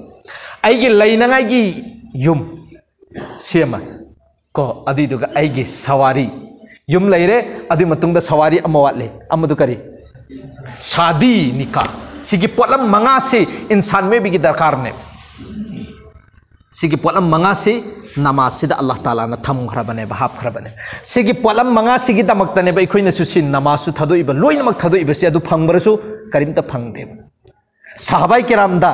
ꯑꯩꯒꯤ ꯂꯩꯅꯉꯥꯏꯒꯤ ꯌꯨꯝ ꯁꯤ ꯑꯃ, ꯀꯣ, ꯑꯗꯨꯏꯗꯨꯒ ꯑꯩꯒꯤ ꯁꯋꯥꯔꯤ, ꯌꯨꯝ ꯂꯩꯔꯦ, ꯑꯗꯨꯏ ꯃꯇꯨꯡꯗ ꯁꯋꯥꯔꯤ ꯑꯃ ꯋꯥꯠꯂꯦ, ꯑꯃꯗꯨ ꯀꯔꯤ? ꯁꯥꯗꯤ, ꯅꯤꯀꯥ꯫ ꯁꯤꯒꯤ ꯄꯣꯠꯂꯝ ꯃꯉꯥꯁꯤ ꯏꯟꯁꯥꯟ ꯃꯤꯑꯣꯏꯕꯒꯤ ꯗꯔꯀꯥꯔꯅꯦ꯫ ꯁꯤꯒꯤ ꯄꯣꯠꯂꯝ ꯃꯉꯥꯁꯤ ꯅꯃꯥꯖꯁꯤꯗ ꯑꯜꯂꯥꯍ ꯇꯥꯂꯥꯅ ꯊꯝꯈ꯭ꯔꯕꯅꯦꯕ, ꯍꯥꯞꯈ꯭ꯔꯕꯅꯦ꯫ ꯁꯤꯒꯤ ꯄꯣꯠꯂꯝ ꯃꯉꯥꯁꯤꯒꯤꯗꯃꯛꯇꯅꯦꯕ ꯑꯩꯈꯣꯏꯅꯁꯨ ꯁꯤ ꯅꯃꯥꯖꯁꯨ ꯊꯥꯗꯣꯛꯏꯕ, ꯂꯣꯏꯅꯃꯛ ꯊꯥꯗꯣꯛꯏꯕꯁꯤ꯫ ꯑꯗꯨ ꯐꯪꯕꯔꯁꯨ ꯀꯔꯤꯝꯇ ꯐꯪꯗꯦꯕ꯫ ꯁꯍꯥꯕꯥꯏ ꯀꯤꯔꯥꯝꯗ,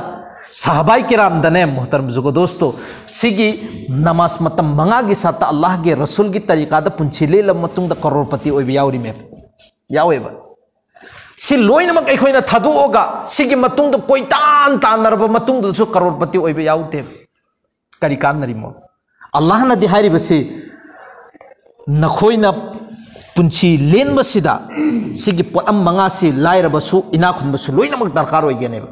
ꯁꯍꯥꯕꯥꯏ ꯀꯤꯔꯥꯝꯗꯅꯦ, ꯃꯣꯍꯇꯔꯝ ꯕꯨꯖꯨꯔꯒ ꯗꯣꯁꯇꯣ, ꯁꯤꯒꯤ ꯅꯃꯥꯖ ꯃꯇꯝ ꯃꯉꯥꯒꯤ ꯁꯥꯠꯇ ꯑꯜꯂꯥꯍꯒꯤ ꯔꯁꯨꯜꯒꯤ ꯇꯔꯤꯀꯥꯗ ꯄꯨꯟꯁꯤ ꯂꯦꯜꯂꯕ ꯃꯇꯨꯡꯗ ꯀꯔꯣꯔꯄꯇꯤ ꯑꯣꯏꯕ ꯌꯥꯎꯔꯤꯃꯦꯕ, ꯌꯥꯎꯋꯦꯕ꯫ ꯁꯤ ꯂꯣꯏꯅꯃꯛ ꯑꯩꯈꯣꯏꯅ ꯊꯥꯗꯣꯛꯑꯒ ꯁꯤꯒꯤ ꯃꯇꯨꯡꯗ ꯀꯣꯏꯇꯥꯟ ꯇꯥꯟꯅꯔꯕ ꯃꯇꯨꯡꯗꯁꯨ ꯀꯔꯣꯔꯄꯇꯤ ꯑꯣꯏꯕ ꯌꯥꯎꯗꯦꯕ꯫ ꯀꯔꯤ ꯀꯥꯟꯅꯔꯤꯃꯣ? ꯑꯜꯂꯥꯍꯅꯗꯤ ꯍꯥꯏꯔꯤꯕꯁꯤ, ꯅꯈꯣꯏꯅ ꯄꯨꯟꯁꯤ ꯂꯦꯟꯕꯁꯤꯗ ꯁꯤꯒꯤ ꯄꯣꯠꯂꯝ ꯃꯉꯥꯁꯤ ꯂꯥꯏꯔꯕꯁꯨ ꯏꯅꯥꯛ ꯈꯨꯟꯕꯁꯨ ꯂꯣꯏꯅꯃꯛ ꯗꯔꯀꯥꯔ ꯑꯣꯏꯒꯅꯦꯕ꯫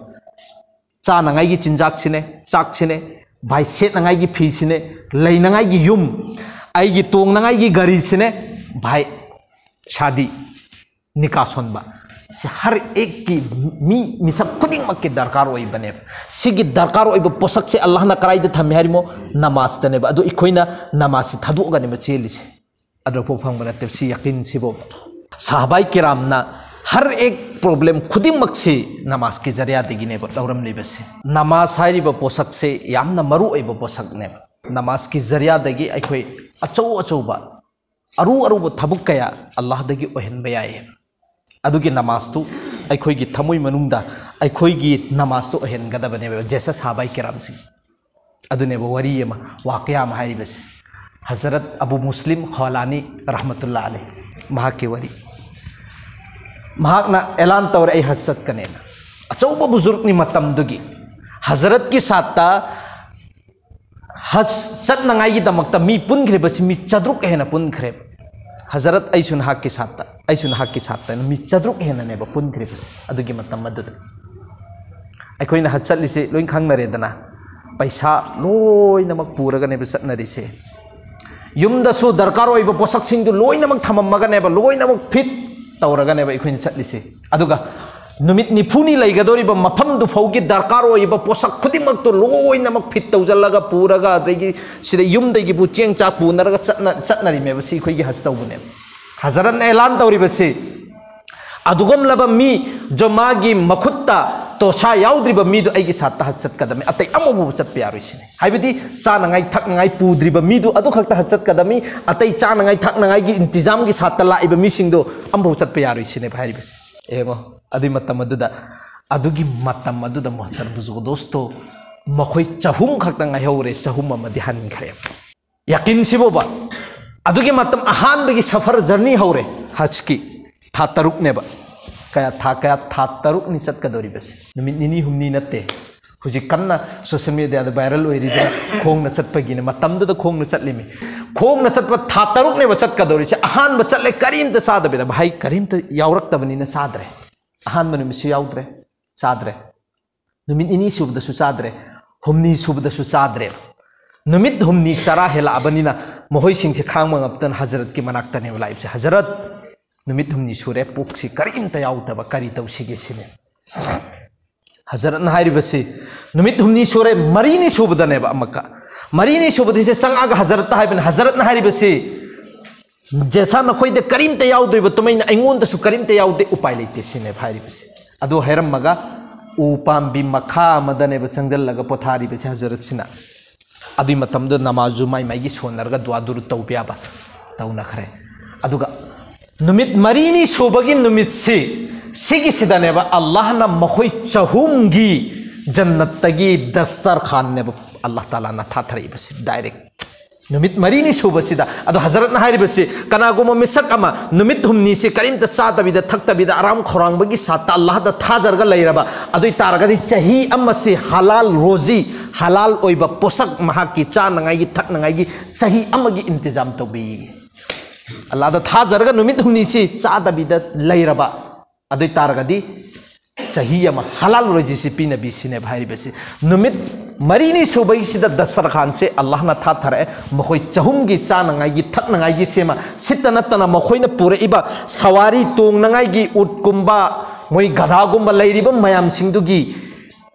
ꯆꯥꯅꯉꯥꯏꯒꯤ ꯆꯤꯟꯖꯥꯛꯁꯤꯅꯦ, ꯆꯥꯛꯁꯤꯅꯦ, ꯚꯥꯏ, ꯁꯦꯠꯅꯉꯥꯏꯒꯤ ꯐꯤꯁꯤꯅꯦ, ꯂꯩꯅꯉꯥꯏꯒꯤ ꯌꯨꯝ, ꯑꯩꯒꯤ ꯇꯣꯡꯅꯉꯥꯏꯒꯤ ꯒꯥꯔꯤꯁꯤꯅꯦ, ꯚꯥꯏ, ꯁꯥꯗꯤ, ꯅꯤꯀꯥ ꯁꯣꯟꯕ, ꯁꯤ ꯍꯔ ꯑꯦꯛꯀꯤ ꯃꯤ ꯃꯤꯁꯛ ꯈꯨꯗꯤꯡꯃꯛꯀꯤ ꯗꯔꯀꯥꯔ ꯑꯣꯏꯕꯅꯦꯕ꯫ ꯁꯤꯒꯤ ꯗꯔꯀꯥꯔ ꯑꯣꯏꯕ ꯄꯣꯠꯁꯛꯁꯦ ꯑꯜꯂꯥꯍꯅ ꯀꯗꯥꯏꯗ ꯊꯝꯃꯦ ꯍꯥꯏꯔꯤꯃꯣ? ꯅꯃꯥꯖꯇꯅꯦꯕ꯫ ꯑꯗꯣ ꯑꯩꯈꯣꯏꯅ ꯅꯃꯥꯖꯁꯤ ꯊꯥꯗꯣꯛꯑꯒꯅꯦꯕ ꯆꯦꯜꯂꯤꯁꯦ꯫ ꯑꯗꯨꯐꯥꯎ ꯐꯪꯕ ꯅꯠꯇꯦ꯫ ꯁꯤ ꯌꯥꯀꯤꯟꯁꯤꯕꯨ ꯁꯍꯥꯕꯥꯏ ꯀꯤꯔꯥꯝꯅ ꯍꯔ ꯑꯦꯛ ꯄ꯭ꯔꯣꯕ꯭ꯂꯦꯝ ꯈꯨꯗꯤꯡꯃꯛꯁꯤ ꯅꯃꯥꯖꯀꯤ ꯖꯔꯤꯌꯥꯗꯒꯤꯅꯦꯕ ꯂꯧꯔꯝꯂꯤꯕꯁꯦ꯫ ꯅꯃꯥꯖ ꯍꯥꯏꯔꯤꯕ ꯄꯣꯠꯁꯛꯁꯦ ꯌꯥꯝꯅ ꯃꯔꯨ ꯑꯣꯏꯕ ꯄꯣꯠꯁꯛꯅꯦꯕ꯫ ꯅꯃꯥꯖꯀꯤ ꯖꯔꯤꯌꯥꯗꯒꯤ ꯑꯩꯈꯣꯏ ꯑꯆꯧ ꯑꯆꯧꯕ, ꯑꯔꯨ ꯑꯔꯨꯕ ꯊꯕꯛ ꯀꯌꯥ ꯑꯜꯂꯥꯍꯗꯒꯤ ꯑꯣꯏꯍꯟꯕ ꯌꯥꯏꯌꯦꯕ꯫ ꯑꯗꯨꯒꯤ ꯅꯃꯥꯖꯇꯨ ꯑꯩꯈꯣꯏꯒꯤ ꯊꯃꯣꯏ ꯃꯅꯨꯡꯗ ꯑꯩꯈꯣꯏꯒꯤ ꯅꯃꯥꯖꯇꯨ ꯑꯣꯏꯍꯟꯒꯗꯕꯅꯦꯕ꯫ ꯖꯦꯁ ꯁꯍꯥꯕꯥꯏ ꯀꯤꯔꯥꯝꯁꯤꯡ ꯑꯗꯨꯅꯦꯕ ꯋꯥꯔꯤ ꯑꯃ, ꯋꯥꯀꯤꯌꯥ ꯑꯃ ꯍꯥꯏꯔꯤꯕꯁꯦ꯫ ꯍꯖꯔꯠ ꯑꯕꯨ ꯃꯨꯁꯂꯤꯝ ꯈꯣꯂꯥꯅꯤ ꯔꯍꯃꯇꯨꯜꯂꯥ ꯑꯂꯩ, ꯃꯍꯥꯛꯀꯤ ꯋꯥꯔꯤ꯫ ꯃꯍꯥꯛꯅ ꯑꯦꯂꯥꯟ ꯇꯧꯔꯦ, "ꯑꯩ ꯍꯖ ꯆꯠꯀꯅꯦꯅ"꯫ ꯑꯆꯧꯕ ꯕꯨꯖꯨꯔꯛꯅꯤ ꯃꯇꯝꯗꯨꯒꯤ꯫ ꯍꯖꯔꯠꯀꯤ ꯁꯥꯠꯇ ꯍꯖ ꯆꯠꯅꯉꯥꯏꯒꯤꯗꯃꯛꯇ ꯃꯤ ꯄꯨꯟꯈ꯭ꯔꯤꯕꯁꯤ ꯃꯤ ꯆꯥꯇ꯭ꯔꯨꯛ ꯍꯦꯟꯅ ꯄꯨꯟꯈ꯭ꯔꯦꯕ꯫ ꯍꯖꯔꯠ ꯑꯩꯁꯨ ꯅꯍꯥꯛꯀꯤ ꯁꯥꯠꯇ, ꯑꯩꯁꯨ ꯅꯍꯥꯛꯀꯤ ꯁꯥꯠꯇ ꯃꯤ ꯆꯥꯇ꯭ꯔꯨꯛ ꯍꯦꯟꯅꯅꯦꯕ ꯄꯨꯟꯈ꯭ꯔꯤꯕꯁꯦ ꯑꯗꯨꯒꯤ ꯃꯇꯝ ꯑꯗꯨꯗ꯫ ꯑꯩꯈꯣꯏꯅ ꯍꯖ ꯆꯠꯂꯤꯁꯦ ꯂꯣꯏ ꯈꯪꯅꯔꯦꯗꯅ, ꯄꯩꯁꯥ ꯂꯣꯏꯅꯃꯛ ꯄꯨꯔꯒꯅꯦꯕ ꯆꯠꯅꯔꯤꯁꯦ꯫ ꯌꯨꯝꯗꯁꯨ ꯗꯔꯀꯥꯔ ꯑꯣꯏꯕ ꯄꯣꯠꯁꯛꯁꯤꯡꯗꯨ ꯂꯣꯏꯅꯃꯛ ꯊꯝꯃꯝꯃꯒꯅꯦꯕ, ꯂꯣꯏꯅꯃꯛ ꯐꯤꯠ ꯇꯧꯔꯒꯅꯦꯕ ꯑꯩꯈꯣꯏꯅ ꯆꯠꯂꯤꯁꯦ꯫ ꯑꯗꯨꯒ ꯅꯨꯃꯤꯠ ꯅꯤꯐꯨꯅꯤ ꯂꯩꯒꯗꯧꯔꯤꯕ ꯃꯐꯝꯗꯨ ꯐꯥꯎꯒꯤ ꯗꯔꯀꯥꯔ ꯑꯣꯏꯕ ꯄꯣꯠꯁꯛ ꯈꯨꯗꯤꯡꯃꯛꯇꯨ ꯂꯣꯏꯅꯃꯛ ꯐꯤꯠ ꯇꯧꯁꯤꯜꯂꯒ ꯄꯨꯔꯒ, ꯑꯗꯒꯤ ꯁꯤꯗ ꯌꯨꯝꯗꯒꯤꯕꯨ ꯆꯦꯡ ꯆꯥꯛ ꯄꯨꯅꯔꯒ ꯆꯠꯅ-, ꯆꯠꯅꯔꯤꯃꯦꯕ꯫ ꯁꯤ ꯑꯩꯈꯣꯏꯒꯤ ꯍꯖ ꯇꯧꯕꯅꯦꯕ꯫ ꯍꯖꯔꯠꯅ ꯑꯦꯂꯥꯟ ꯇꯧꯔꯤꯕꯁꯤ, ꯑꯗꯨꯒꯨꯝꯂꯕ ꯃꯤ, ꯖꯣ, ꯃꯥꯒꯤ ꯃꯈꯨꯠꯇ ꯇꯣꯁꯥ ꯌꯥꯎꯗ꯭ꯔꯤꯕ ꯃꯤꯗꯨ ꯑꯩꯒꯤ ꯁꯥꯠꯇ ꯍꯖ ꯆꯠꯀꯗꯕꯅꯤ, ꯑꯇꯩ ꯑꯃꯐꯥꯎꯕ ꯆꯠꯄ ꯌꯥꯔꯣꯏ ꯁꯤꯅꯤ꯫ ꯍꯥꯏꯕꯗꯤ ꯆꯥꯅꯉꯥꯏ ꯊꯛꯅꯉꯥꯏ ꯄꯨꯗ꯭ꯔꯤꯕ ꯃꯤꯗꯨ ꯑꯗꯨ ꯈꯛꯇ ꯍꯖ ꯆꯠꯀꯗꯕꯅꯤ, ꯑꯇꯩ ꯆꯥꯅꯉꯥꯏ ꯊꯛꯅꯉꯥꯏꯒꯤ ꯏꯟꯇꯤꯖꯥꯝꯒꯤ ꯁꯥꯠꯇ ꯂꯥꯛꯏꯕ ꯃꯤꯁꯤꯡꯗꯣ ꯑꯃꯐꯥꯎ ꯆꯠꯄ ꯌꯥꯔꯣꯏ ꯁꯤꯅꯦꯕ ꯍꯥꯏꯔꯤꯕꯁꯦ꯫ ꯌꯦꯡꯉꯣ, ꯑꯗꯨꯒꯤ ꯃꯇꯝ ꯑꯗꯨꯗ, ꯑꯗꯨꯒꯤ ꯃꯇꯝ ꯑꯗꯨꯗ ꯃꯣꯍꯇꯔꯝ ꯕꯨꯖꯨꯔꯒ ꯗꯣꯁꯇꯣ, ꯃꯈꯣꯏ ꯆꯍꯨꯝ ꯈꯛꯇ ꯉꯥꯏꯍꯧꯔꯦ, ꯆꯍꯨꯝ ꯑꯃꯗꯤ ꯍꯟꯈ꯭ꯔꯦ꯫ ꯌꯥꯀꯤꯟꯁꯤꯕꯣꯕ, ꯑꯗꯨꯒꯤ ꯃꯇꯝ ꯑꯍꯥꯟꯕꯒꯤ ꯁꯐꯔ ꯖꯔꯅꯤ ꯍꯧꯔꯦ꯫ ꯍꯖꯀꯤ ꯊꯥ ꯇꯔꯨꯛꯅꯦꯕ꯫ ꯀꯌꯥ ꯊꯥ, ꯀꯌꯥ ꯊꯥ ꯇꯔꯨꯛꯅꯤ ꯆꯠꯀꯗꯧꯔꯤꯕꯁꯦ, ꯅꯨꯃꯤꯠ ꯅꯤꯅꯤ ꯍꯨꯝꯅꯤ ꯅꯠꯇꯦ꯫ ꯍꯧꯖꯤꯛ ꯀꯟꯅ ꯁꯣꯁꯦꯜ ꯃꯦꯗꯤꯌꯥꯗ ꯚꯥꯏꯔꯦꯜ ꯑꯣꯏꯔꯤꯗꯨꯅ ꯈꯣꯡꯅ ꯆꯠꯄꯒꯤꯅꯦ꯫ ꯃꯇꯝꯗꯨꯗ ꯈꯣꯡꯅ ꯆꯠꯂꯤꯃꯤ꯫ ꯈꯣꯡꯅ ꯆꯠꯄ ꯊꯥ ꯇꯔꯨꯛꯅꯦꯕ ꯆꯠꯀꯗꯧꯔꯤꯁꯦ꯫ ꯑꯍꯥꯟꯕ ꯆꯠꯂꯦ, ꯀꯔꯤꯝꯇ ꯆꯥꯗꯕꯤꯗ, ꯃꯍꯩ ꯀꯔꯤꯝꯇ ꯌꯥꯎꯔꯛꯇꯕꯅꯤꯅ ꯆꯥꯗ꯭ꯔꯦ꯫ ꯑꯍꯥꯟꯕ ꯅꯨꯃꯤꯠꯁꯨ ꯌꯥꯎꯗ꯭ꯔꯦ, ꯆꯥꯗ꯭ꯔꯦ꯫ ꯅꯨꯃꯤꯠ ꯅꯤꯅꯤ ꯁꯨꯕꯗꯁꯨ ꯆꯥꯗ꯭ꯔꯦ, ꯍꯨꯝꯅꯤ ꯁꯨꯕꯗꯁꯨ ꯆꯥꯗ꯭ꯔꯦ꯫ ꯅꯨꯃꯤꯠ ꯍꯨꯝꯅꯤ ꯆꯔꯥ ꯍꯦꯜꯂꯛꯑꯕꯅꯤꯅ ꯃꯈꯣꯏꯁꯤꯡꯁꯦ ꯈꯥꯡꯕ ꯉꯝꯗꯅ ꯍꯖꯔꯠꯀꯤ ꯃꯅꯥꯛꯇꯅꯦꯕ ꯂꯥꯛꯏꯕꯁꯦ꯫ "ꯍꯖꯔꯠ, ꯅꯨꯃꯤꯠ ꯍꯨꯝꯅꯤ ꯁꯨꯔꯦ, ꯄꯨꯛꯁꯤ ꯀꯔꯤꯝꯇ ꯌꯥꯎꯗꯕ, ꯀꯔꯤ ꯇꯧꯁꯤꯒꯦ?" ꯁꯤꯅꯦ꯫ ꯍꯖꯔꯠꯅ ꯍꯥꯏꯔꯤꯕꯁꯤ, ꯅꯨꯃꯤꯠ ꯍꯨꯝꯅꯤ ꯁꯨꯔꯦ, ꯃꯔꯤꯅꯤ ꯁꯨꯕꯗꯅꯦꯕ ꯑꯃꯨꯛꯀ꯫ ꯃꯔꯤꯅꯤ ꯁꯨꯕꯗ ꯁꯤꯁꯦ ꯆꯪꯉꯛꯑꯒ ꯍꯖꯔꯠꯇ ꯍꯥꯏꯕꯅꯤ꯫ ꯍꯖꯔꯠꯅ ꯍꯥꯏꯔꯤꯕꯁꯤ, "ꯖꯦꯁꯥ ꯅꯈꯣꯏꯗ ꯀꯔꯤꯝꯇ ꯌꯥꯎꯗ꯭ꯔꯤꯕ ꯇꯨꯃꯩꯅ ꯑꯩꯉꯣꯟꯗꯁꯨ ꯀꯔꯤꯝꯇ ꯌꯥꯎꯗꯦ, ꯎꯄꯥꯏ ꯂꯩꯇꯦ" ꯁꯤꯅꯦꯕ ꯍꯥꯏꯔꯤꯕꯁꯦ꯫ ꯑꯗꯨ ꯍꯥꯏꯔꯝꯃꯒ ꯎ ꯄꯥꯝꯕꯤ ꯃꯈꯥ ꯑꯃꯗꯅꯦꯕ ꯆꯪꯁꯤꯜꯂꯒ ꯄꯣꯊꯥꯔꯤꯕꯁꯦ ꯍꯖꯔꯠꯁꯤꯅ꯫ ꯑꯗꯨꯏ ꯃꯇꯝꯗꯨꯗ ꯅꯃꯥꯖꯁꯨ ꯃꯥꯏ ꯃꯥꯏꯒꯤ ꯁꯣꯟꯅꯔꯒ ꯗꯨꯋꯥ ꯗꯨꯔꯨ ꯇꯧꯕ ꯌꯥꯕ ꯇꯧꯅꯈ꯭ꯔꯦ꯫ ꯑꯗꯨꯒ ꯅꯨꯃꯤꯠ ꯃꯔꯤꯅꯤ ꯁꯨꯕꯒꯤ ꯅꯨꯃꯤꯠꯁꯤ, ꯁꯤꯒꯤꯁꯤꯗꯅꯦꯕ ꯑꯜꯂꯥꯍꯅ ꯃꯈꯣꯏ ꯆꯍꯨꯝꯒꯤ ꯖꯟꯅꯠꯇꯒꯤ ꯗꯁꯇꯔꯈꯥꯟꯅꯦꯕ ꯑꯜꯂꯥꯍ ꯇꯥꯂꯥꯅ ꯊꯥꯊꯔꯛꯏꯕꯁꯤ ꯗꯥꯏꯔꯦꯛ꯫ ꯅꯨꯃꯤꯠ ꯃꯔꯤꯅꯤ ꯁꯨꯕꯁꯤꯗ꯫ ꯑꯗꯣ ꯍꯖꯔꯠꯅ ꯍꯥꯏꯔꯤꯕꯁꯤ, ꯀꯅꯥꯒꯨꯝꯕ ꯃꯤꯁꯛ ꯑꯃ ꯅꯨꯃꯤꯠ ꯍꯨꯝꯅꯤꯁꯤ ꯀꯔꯤꯝꯇ ꯆꯥꯗꯕꯤꯗ ꯊꯛꯇꯕꯤꯗ ꯑꯔꯥꯝ ꯈꯧꯔꯥꯡꯕꯒꯤ ꯁꯥꯠꯇ ꯑꯜꯂꯥꯍꯗ ꯊꯥꯖꯔꯒ ꯂꯩꯔꯕ, ꯑꯗꯨ ꯑꯣꯏ ꯇꯥꯔꯒꯗꯤ ꯆꯍꯤ ꯑꯃꯁꯤ ꯍꯂꯥꯜ ꯔꯣꯖꯤ, ꯍꯂꯥꯜ ꯑꯣꯏꯕ ꯄꯣꯠꯁꯛ, ꯃꯍꯥꯛꯀꯤ ꯆꯥꯅꯉꯥꯏꯒꯤ ꯊꯛꯅꯉꯥꯏꯒꯤ ꯆꯍꯤ ꯑꯃꯒꯤ ꯏꯟꯇꯤꯖꯥꯝ ꯇꯧꯕꯤ꯫ ꯑꯜꯂꯥꯍꯗ ꯊꯥꯖꯔꯒ ꯅꯨꯃꯤꯠ ꯍꯨꯝꯅꯤꯁꯤ ꯆꯥꯗꯕꯤꯗ ꯂꯩꯔꯕ, ꯑꯗꯨ ꯑꯣꯏ ꯇꯥꯔꯒꯗꯤ ꯆꯍꯤ ꯑꯃ ꯍꯂꯥꯜ ꯔꯣꯖꯤꯁꯤ ꯄꯤꯅꯕꯤ ꯁꯤꯅꯦꯕ ꯍꯥꯏꯔꯤꯕꯁꯤ꯫ ꯅꯨꯃꯤꯠ ꯃꯔꯤꯅꯤ ꯁꯨꯕꯒꯤꯁꯤꯗ ꯗꯁꯇꯔꯈꯥꯟꯁꯦ ꯑꯜꯂꯥꯍꯅ ꯊꯥꯊꯔꯛꯑꯦ꯫ ꯃꯈꯣꯏ ꯆꯍꯨꯝꯒꯤ ꯆꯥꯅꯉꯥꯏꯒꯤ ꯊꯛꯅꯉꯥꯏꯒꯤ ꯁꯦꯝꯃ, ꯁꯤꯠꯇ ꯅꯠꯇꯅ ꯃꯈꯣꯏꯅ ꯄꯨꯔꯛꯏꯕ ꯁꯋꯥꯔꯤ ꯇꯣꯡꯅꯉꯥꯏꯒꯤ ꯎꯠꯀꯨꯝꯕ, ꯃꯣꯏ ꯒꯙꯥꯒꯨꯝꯕ ꯂꯩꯔꯤꯕ ꯃꯌꯥꯝꯁꯤꯡꯗꯨꯒꯤ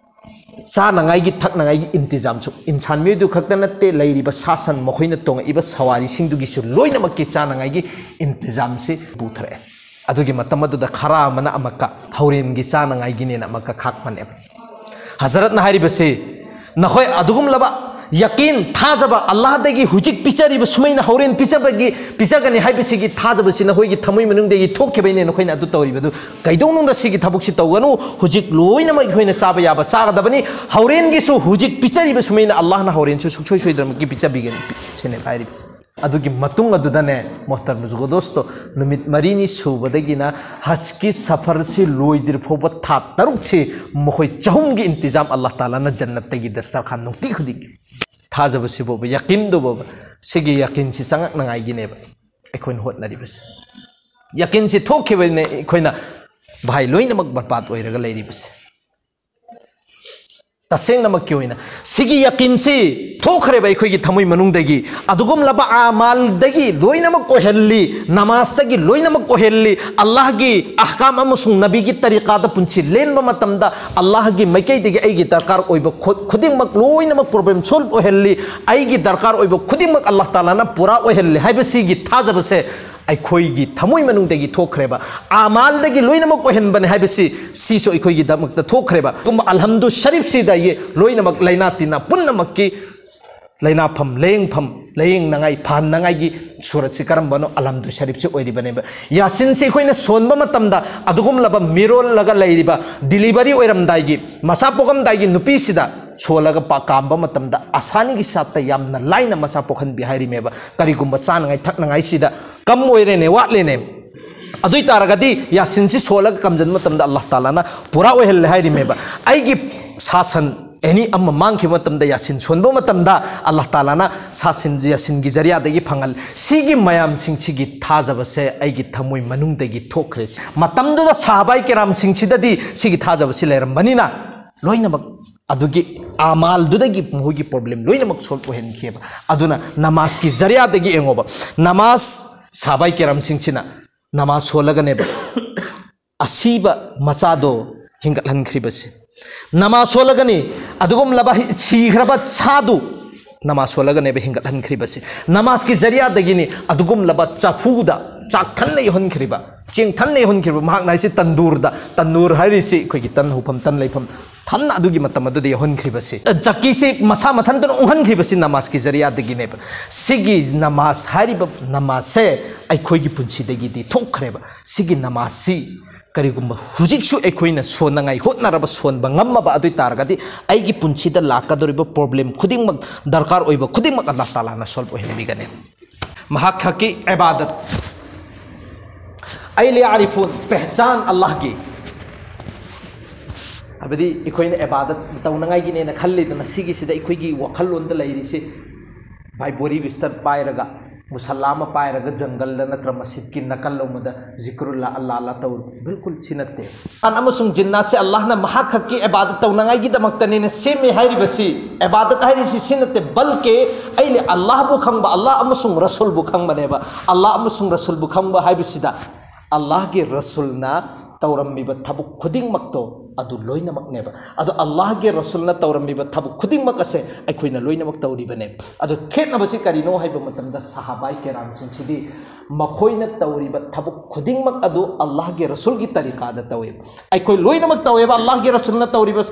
ꯆꯥꯅꯉꯥꯏꯒꯤ ꯊꯛꯅꯉꯥꯏꯒꯤ ꯏꯟꯇꯤꯖꯥꯝꯁꯨ, ꯏꯟꯁꯥꯟ ꯃꯤꯑꯣꯏꯗꯨ ꯈꯛꯇ ꯅꯠꯇꯦ, ꯂꯩꯔꯤꯕ ꯁꯥ ꯁꯟ, ꯃꯈꯣꯏꯅ ꯇꯣꯡꯉꯛꯏꯕ ꯁꯋꯥꯔꯤꯁꯤꯡꯗꯨꯒꯤꯁꯨ ꯂꯣꯏꯅꯃꯛꯀꯤ ꯆꯥꯅꯉꯥꯏꯒꯤ ꯏꯟꯇꯤꯖꯥꯝꯁꯤ ꯄꯨꯊꯔꯛꯑꯦ꯫ ꯑꯗꯨꯒꯤ ꯃꯇꯝ ꯑꯗꯨꯗ ꯈꯔ ꯑꯃꯅ ꯑꯃꯨꯛꯀ ꯍꯧꯔꯦꯟꯒꯤ ꯆꯥꯅꯉꯥꯏꯒꯤꯅꯦꯅ ꯑꯃꯨꯛꯀ ꯈꯥꯛꯄꯅꯦꯕ꯫ ꯍꯖꯔꯠꯅ ꯍꯥꯏꯔꯤꯕꯁꯤ, ꯅꯈꯣꯏ ꯑꯗꯨꯒꯨꯝꯂꯕ ꯌꯀꯤꯟ, ꯊꯥꯖꯕ, ꯑꯜꯂꯥꯍꯗꯒꯤ ꯍꯧꯖꯤꯛ ꯄꯤꯖꯔꯤꯕ ꯁꯨꯃꯩꯅ ꯍꯧꯔꯦꯟ ꯄꯤꯖꯕꯒꯤ, ꯄꯤꯖꯒꯅꯤ ꯍꯥꯏꯕꯁꯤꯒꯤ ꯊꯥꯖꯕꯁꯤ ꯅꯈꯣꯏꯒꯤ ꯊꯃꯣꯏ ꯃꯅꯨꯡꯗꯒꯤ ꯊꯣꯛꯈꯤꯕꯩꯅꯦ ꯅꯈꯣꯏꯅ ꯑꯗꯨ ꯇꯧꯔꯤꯕꯗꯨ꯫ ꯀꯩꯗꯧꯅꯨꯡꯗ ꯁꯤꯒꯤ ꯊꯕꯛꯁꯤ ꯇꯧꯒꯅꯨ꯫ ꯍꯧꯖꯤꯛ ꯂꯣꯏꯅꯃꯛ ꯑꯩꯈꯣꯏꯅ ꯆꯥꯕ ꯌꯥꯕ ꯆꯥꯒꯗꯕꯅꯤ꯫ ꯍꯧꯔꯦꯟꯒꯤꯁꯨ ꯍꯧꯖꯤꯛ ꯄꯤꯖꯔꯤꯕ ꯁꯨꯃꯩꯅ ꯑꯜꯂꯥꯍꯅ ꯍꯧꯔꯦꯟꯁꯨ ꯁꯨꯡꯁꯣꯏ ꯁꯣꯏꯗꯅꯃꯛꯀꯤ ꯄꯤꯖꯕꯤꯒꯅꯤ, ꯁꯤꯅꯦꯕ ꯍꯥꯏꯔꯤꯕꯁꯦ꯫ ꯑꯗꯨꯒꯤ ꯃꯇꯨꯡ ꯑꯗꯨꯗꯅꯦ, ꯃꯣꯍꯇꯔꯝ ꯖꯨꯒꯣ ꯗꯣꯁꯇꯣ, ꯅꯨꯃꯤꯠ ꯃꯔꯤꯅꯤ ꯁꯨꯕꯗꯒꯤꯅ ꯍꯖꯀꯤ ꯁꯐꯔꯁꯤ ꯂꯣꯏꯗ꯭ꯔꯤ ꯐꯥꯎꯕ ꯊꯥ ꯇꯔꯨꯛꯁꯤ ꯃꯈꯣꯏ ꯆꯍꯨꯝꯒꯤ ꯏꯟꯇꯤꯖꯥꯝ ꯑꯜꯂꯥꯍ ꯇꯥꯂꯥꯅ ꯖꯟꯅꯠꯇꯒꯤ ꯗꯁꯇꯔꯈꯥꯟ ꯅꯨꯡꯇꯤ ꯈꯨꯗꯤꯡꯒꯤ꯫ ꯊꯥꯖꯕꯁꯤꯕꯣꯕ, ꯌꯥꯀꯤꯟꯗꯨꯕꯣꯕ, ꯁꯤꯒꯤ ꯌꯥꯀꯤꯟꯁꯤ ꯆꯪꯉꯛꯅꯉꯥꯏꯒꯤꯅꯦꯕ ꯑꯩꯈꯣꯏꯅ ꯍꯣꯠꯅꯔꯤꯕꯁꯦ꯫ ꯌꯥꯀꯤꯟꯁꯤ ꯊꯣꯛꯈꯤꯕꯅꯤꯅ ꯑꯩꯈꯣꯏꯅ, ꯚꯥꯏ, ꯂꯣꯏꯅꯃꯛ ꯕꯔꯕꯥꯗ ꯑꯣꯏꯔꯒ ꯂꯩꯔꯤꯕꯁꯦ꯫ ꯇꯁꯦꯡꯅꯃꯛꯀꯤ ꯑꯣꯏꯅ ꯁꯤꯒꯤ ꯌꯥꯀꯤꯟꯁꯤ ꯊꯣꯛꯈ꯭ꯔꯦꯕ ꯑꯩꯈꯣꯏꯒꯤ ꯊꯃꯣꯏ ꯃꯅꯨꯡꯗꯒꯤ꯫ ꯑꯗꯨꯒꯨꯝꯂꯕ ꯑꯃꯥꯜꯗꯒꯤ ꯂꯣꯏꯅꯃꯛ ꯑꯣꯏꯍꯜꯂꯤ, ꯅꯃꯥꯖꯇꯒꯤ ꯂꯣꯏꯅꯃꯛ ꯑꯣꯏꯍꯜꯂꯤ, ꯑꯜꯂꯥꯍꯒꯤ ꯑꯍꯀꯥꯝ ꯑꯃꯁꯨꯡ ꯅꯕꯤꯒꯤ ꯇꯔꯤꯀꯥꯗ ꯄꯨꯟꯁꯤ ꯂꯦꯟꯕ ꯃꯇꯝꯗ ꯑꯜꯂꯥꯍꯒꯤ ꯃꯥꯏꯀꯩꯗꯒꯤ ꯑꯩꯒꯤ ꯗꯔꯀꯥꯔ ꯑꯣꯏꯕ ꯈꯨ-, ꯈꯨꯗꯤꯡꯃꯛ ꯂꯣꯏꯅꯃꯛ problem solve ꯑꯣꯏꯍꯜꯂꯤ, ꯑꯩꯒꯤ ꯗꯔꯀꯥꯔ ꯑꯣꯏꯕ ꯈꯨꯗꯤꯡꯃꯛ ꯑꯜꯂꯥꯍ ꯇꯥꯂꯥꯅ ꯄꯨꯔꯥ ꯑꯣꯏꯍꯜꯂꯤ ꯍꯥꯏꯕꯁꯤꯒꯤ ꯊꯥꯖꯕꯁꯦ ꯑꯩꯈꯣꯏꯒꯤ ꯊꯃꯣꯏ ꯃꯅꯨꯡꯗꯒꯤ ꯊꯣꯛꯈ꯭ꯔꯦꯕ꯫ ꯑꯃꯥꯜꯗꯒꯤ ꯂꯣꯏꯅꯃꯛ ꯑꯣꯏꯍꯟꯕꯅꯦ ꯍꯥꯏꯕꯁꯤ ꯁꯤꯁꯨ ꯑꯩꯈꯣꯏꯒꯤꯗꯃꯛꯇ ꯊꯣꯛꯈ꯭ꯔꯦꯕ꯫ ꯀꯨꯝꯕ ꯑꯜꯍꯝꯗꯨ ꯁꯔꯤꯐꯁꯤꯗꯒꯤ ꯂꯣꯏꯅꯃꯛ ꯂꯥꯏꯅꯥ ꯇꯤꯟꯅ ꯄꯨꯝꯅꯃꯛꯀꯤ ꯂꯥꯏꯅꯥꯐꯝ, ꯂꯥꯏꯌꯦꯡꯐꯝ, ꯂꯥꯏꯌꯦꯡꯅꯉꯥꯏ, ꯐꯍꯟꯅꯉꯥꯏꯒꯤ ꯁꯨꯔꯠꯁꯤ ꯀꯔꯝꯕꯅꯣ? ꯑꯜꯍꯝꯗꯨ ꯁꯔꯤꯐꯁꯤ ꯑꯣꯏꯔꯤꯕꯅꯦꯕ꯫ ꯌꯥꯁꯤꯟꯁꯤ ꯑꯩꯈꯣꯏꯅ ꯁꯣꯟꯕ ꯃꯇꯝꯗ ꯑꯗꯨꯒꯨꯝꯂꯕ ꯃꯤꯔꯣꯜꯂꯒ ꯂꯩꯔꯤꯕ delivery ꯑꯣꯏꯔꯝꯗꯥꯏꯒꯤ, ꯃꯆꯥ ꯄꯣꯛꯑꯝꯗꯥꯏꯒꯤ ꯅꯨꯄꯤꯁꯤꯗ ꯁꯣꯜꯂꯒ ꯄꯥ-, ꯀꯥꯝꯕ ꯃꯇꯝꯗ ꯑꯁꯥꯅꯤꯒꯤ ꯁꯥꯠꯇ ꯌꯥꯝꯅ ꯂꯥꯏꯅ ꯃꯆꯥ ꯄꯣꯛꯍꯟꯕꯤ ꯍꯥꯏꯔꯤꯃꯦꯕ꯫ ꯀꯔꯤꯒꯨꯝꯕ ꯆꯥꯅꯉꯥꯏ ꯊꯛꯅꯉꯥꯏꯁꯤꯗ ꯀꯝ ꯑꯣꯏꯔꯦꯅꯦ, ꯋꯥꯠꯂꯦꯅꯦ꯫ ꯑꯗꯨ ꯑꯣꯏ ꯇꯥꯔꯒꯗꯤ ꯌꯥꯁꯤꯟꯁꯤ ꯁꯣꯜꯂꯒ ꯀꯝꯖꯟꯕ ꯃꯇꯝꯗ ꯑꯜꯂꯥꯍ ꯇꯥꯂꯥꯅ ꯄꯨꯔꯥ ꯑꯣꯏꯍꯜꯂꯦ ꯍꯥꯏꯔꯤꯃꯦꯕ꯫ ꯑꯩꯒꯤ ꯁꯥꯁꯟ ꯑꯦꯅꯤ ꯑꯃ ꯃꯥꯡꯈꯤꯕ ꯃꯇꯝꯗ ꯌꯥꯁꯤꯟ ꯁꯣꯟꯕ ꯃꯇꯝꯗ ꯑꯜꯂꯥꯍ ꯇꯥꯂꯥꯅ ꯁꯥꯁꯤꯟ, ꯌꯥꯁꯤꯟꯒꯤ ꯖꯔꯤꯌꯥꯗꯒꯤ ꯐꯪꯍꯜꯂꯦ꯫ ꯁꯤꯒꯤ ꯃꯌꯥꯝꯁꯤꯡꯁꯤꯒꯤ ꯊꯥꯖꯕꯁꯦ ꯑꯩꯒꯤ ꯊꯃꯣꯏ ꯃꯅꯨꯡꯗꯒꯤ ꯊꯣꯛꯈ꯭ꯔꯦ꯫ ꯃꯇꯝꯗꯨꯗ ꯁꯍꯥꯕꯥꯏ ꯀꯤꯔꯥꯝꯁꯤꯡꯁꯤꯗꯗꯤ ꯁꯤꯒꯤ ꯊꯥꯖꯕꯁꯤ ꯂꯩꯔꯝꯕꯅꯤꯅ ꯂꯣꯏꯅꯃꯛ ꯑꯗꯨꯒꯤ ꯑꯃꯥꯜꯗꯨꯗꯒꯤ ꯃꯈꯣꯏꯒꯤ problem ꯂꯣꯏꯅꯃꯛ solve ꯑꯣꯏꯍꯟꯈꯤꯑꯕ꯫ ꯑꯗꯨꯅ ꯅꯃꯥꯖꯀꯤ ꯖꯔꯤꯌꯥꯗꯒꯤ ꯌꯦꯡꯉꯣꯕ, ꯅꯃꯥꯖ, ꯁꯍꯥꯕꯥꯏ ꯀꯤꯔꯥꯝꯁꯤꯡꯁꯤꯅ ꯅꯃꯥꯖ ꯁꯣꯜꯂꯒꯅꯦꯕ ꯑꯁꯤꯕ ꯃꯆꯥꯗꯣ ꯍꯤꯡꯒꯠꯍꯟꯈ꯭ꯔꯤꯕꯁꯦ꯫ ꯅꯃꯥꯖ ꯁꯣꯜꯂꯒꯅꯤ ꯑꯗꯨꯒꯨꯝꯂꯕ ꯍꯤ-, ꯁꯤꯈ꯭ꯔꯕ ꯁꯥꯗꯨ ꯅꯃꯥꯖ ꯁꯣꯜꯂꯒꯅꯦꯕ ꯍꯤꯡꯒꯠꯍꯟꯈ꯭ꯔꯤꯕꯁꯦ꯫ ꯅꯃꯥꯖꯀꯤ ꯖꯔꯤꯌꯥꯗꯒꯤꯅꯤ ꯑꯗꯨꯒꯨꯝꯂꯕ ꯆꯐꯨꯗ ꯆꯥꯛ ꯊꯟꯅ ꯌꯧꯍꯟꯈ꯭ꯔꯤꯕ, ꯆꯦꯡ ꯊꯟꯅ ꯌꯧꯍꯟꯈ꯭ꯔꯤꯕ, ꯃꯍꯥꯛꯅ ꯍꯥꯏꯁꯤ ꯇꯟꯗꯨꯔꯗ, ꯇꯟꯗꯨꯔ ꯍꯥꯏꯔꯤꯁꯤ ꯑꯩꯈꯣꯏꯒꯤ ꯇꯟ ꯍꯧꯐꯝ, ꯇꯟ ꯂꯩꯐꯝ, ꯊꯟꯅ ꯑꯗꯨꯒꯤ ꯃꯇꯝ ꯑꯗꯨꯗ ꯌꯧꯍꯟꯈ꯭ꯔꯤꯕꯁꯤ, ꯆꯀꯤꯁꯤ ꯃꯁꯥ ꯃꯊꯟꯇꯅ ꯎꯪꯍꯟꯈ꯭ꯔꯤꯕꯁꯤ ꯅꯃꯥꯖꯀꯤ ꯖꯔꯤꯌꯥꯗꯒꯤꯅꯦꯕ꯫ ꯁꯤꯒꯤ ꯅꯃꯥꯖ ꯍꯥꯏꯔꯤꯕ ꯅꯃꯥꯖꯁꯦ ꯑꯩꯈꯣꯏꯒꯤ ꯄꯨꯟꯁꯤꯗꯒꯤꯗꯤ ꯊꯣꯛꯈ꯭ꯔꯦꯕ꯫ ꯁꯤꯒꯤ ꯅꯃꯥꯖꯁꯤ ꯀꯔꯤꯒꯨꯝꯕ ꯍꯧꯖꯤꯛꯁꯨ ꯑꯩꯈꯣꯏꯅ ꯁꯣꯟꯅꯉꯥꯏ ꯍꯣꯠꯅꯔꯕ, ꯁꯣꯟꯕ ꯉꯝꯃꯕ ꯑꯗꯨ ꯑꯣꯏ ꯇꯥꯔꯒꯗꯤ ꯑꯩꯒꯤ ꯄꯨꯟꯁꯤꯗ ꯂꯥꯛꯀꯗꯧꯔꯤꯕ problem ꯈꯨꯗꯤꯡꯃꯛ, ꯗꯔꯀꯥꯔ ꯑꯣꯏꯕ ꯈꯨꯗꯤꯡꯃꯛ ꯑꯜꯂꯥꯍ ꯇꯥꯂꯥꯅ solve ꯑꯣꯏꯍꯟꯕꯤꯒꯅꯤ꯫ ꯃꯍꯥꯛ ꯈꯛꯀꯤ ꯏꯕꯥꯗꯠ꯫ ꯑꯩ ꯂꯤꯌꯥꯔꯤꯐꯨꯟ ꯄꯦꯍꯆꯥꯟ ꯑꯜꯂꯥꯍꯒꯤ꯫ ꯍꯥꯏꯕꯗꯤ ꯑꯩꯈꯣꯏꯅ ꯏꯕꯥꯗꯠ ꯇꯧꯅꯉꯥꯏꯒꯤꯅꯦꯅ ꯈꯜꯂꯤꯗꯅ ꯁꯤꯒꯤꯁꯤꯗ ꯑꯩꯈꯣꯏꯒꯤ ꯋꯥꯈꯜꯂꯣꯟꯗ ꯂꯩꯔꯤꯁꯤ꯫ ꯚꯥꯏ, ꯕꯣꯔꯤ ꯕꯤꯁꯇꯠ ꯄꯥꯏꯔꯒ, ꯃꯨꯁꯜꯂꯥ ꯑꯃ ꯄꯥꯏꯔꯒ, ꯖꯪꯒꯜꯗ ꯅꯠꯇ꯭ꯔ ꯃꯁꯖꯤꯗꯀꯤ ꯅꯥꯀꯜ ꯑꯃꯗ ꯖꯤꯀ꯭ꯔꯨꯜꯂꯥ, ꯑꯜꯂꯥ ꯑꯜꯂꯥ ꯇꯧꯔꯨ꯫ ꯕꯤꯜꯀꯨꯜ ꯁꯤ ꯅꯠꯇꯦ꯫ ꯖꯤꯟ ꯑꯃꯁꯨꯡ ꯖꯤꯟꯅꯥꯠꯁꯦ ꯑꯜꯂꯥꯍꯅ ꯃꯍꯥꯛ ꯈꯛꯀꯤ ꯏꯕꯥꯗꯠ ꯇꯧꯅꯉꯥꯏꯒꯤꯗꯃꯛꯇꯅꯦꯅ ꯁꯦꯝꯃꯦ ꯍꯥꯏꯔꯤꯕꯁꯤ, ꯏꯕꯥꯗꯠ ꯍꯥꯏꯔꯤꯁꯤ ꯁꯤ ꯅꯠꯇꯦ, ꯕꯜꯀꯦ ꯑꯩꯅ ꯑꯜꯂꯥꯍꯕꯨ ꯈꯪꯕ, ꯑꯜꯂꯥꯍ ꯑꯃꯁꯨꯡ ꯔꯁꯨꯜꯕꯨ ꯈꯪꯕꯅꯦꯕ꯫ ꯑꯜꯂꯥꯍ ꯑꯃꯁꯨꯡ ꯔꯁꯨꯜꯕꯨ ꯈꯪꯕ ꯍꯥꯏꯕꯁꯤꯗ ꯑꯜꯂꯥꯍꯒꯤ ꯔꯁꯨꯜꯅ ꯇꯧꯔꯝꯃꯤꯕ ꯊꯕꯛ ꯈꯨꯗꯤꯡꯃꯛꯇꯣ ꯑꯗꯨ ꯂꯣꯏꯅꯃꯛꯅꯦꯕ꯫ ꯑꯗꯣ ꯑꯜꯂꯥꯍꯒꯤ ꯔꯁꯨꯜꯅ ꯇꯧꯔꯝꯃꯤꯕ ꯊꯕꯛ ꯈꯨꯗꯤꯡꯃꯛ ꯑꯁꯦ ꯑꯩꯈꯣꯏꯅ ꯂꯣꯏꯅꯃꯛ ꯇꯧꯔꯤꯕꯅꯦ꯫ ꯑꯗꯣ ꯈꯦꯠꯅꯕꯁꯤ ꯀꯔꯤꯅꯣ ꯍꯥꯏꯕ ꯃꯇꯝꯗ ꯁꯍꯥꯕꯥꯏ ꯀꯦꯔꯥꯝꯁꯤꯡꯁꯤꯗꯤ ꯃꯈꯣꯏꯅ ꯇꯧꯔꯤꯕ ꯊꯕꯛ ꯈꯨꯗꯤꯡꯃꯛ ꯑꯗꯨ ꯑꯜꯂꯥꯍꯒꯤ ꯔꯁꯨꯜꯒꯤ ꯇꯔꯤꯀꯥꯗ ꯇꯧꯋꯦꯕ꯫ ꯑꯩꯈꯣꯏ ꯂꯣꯏꯅꯃꯛ ꯇꯧꯋꯦꯕ, ꯑꯜꯂꯥꯍꯒꯤ ꯔꯁꯨꯜꯅ ꯇꯧꯔꯤꯕ,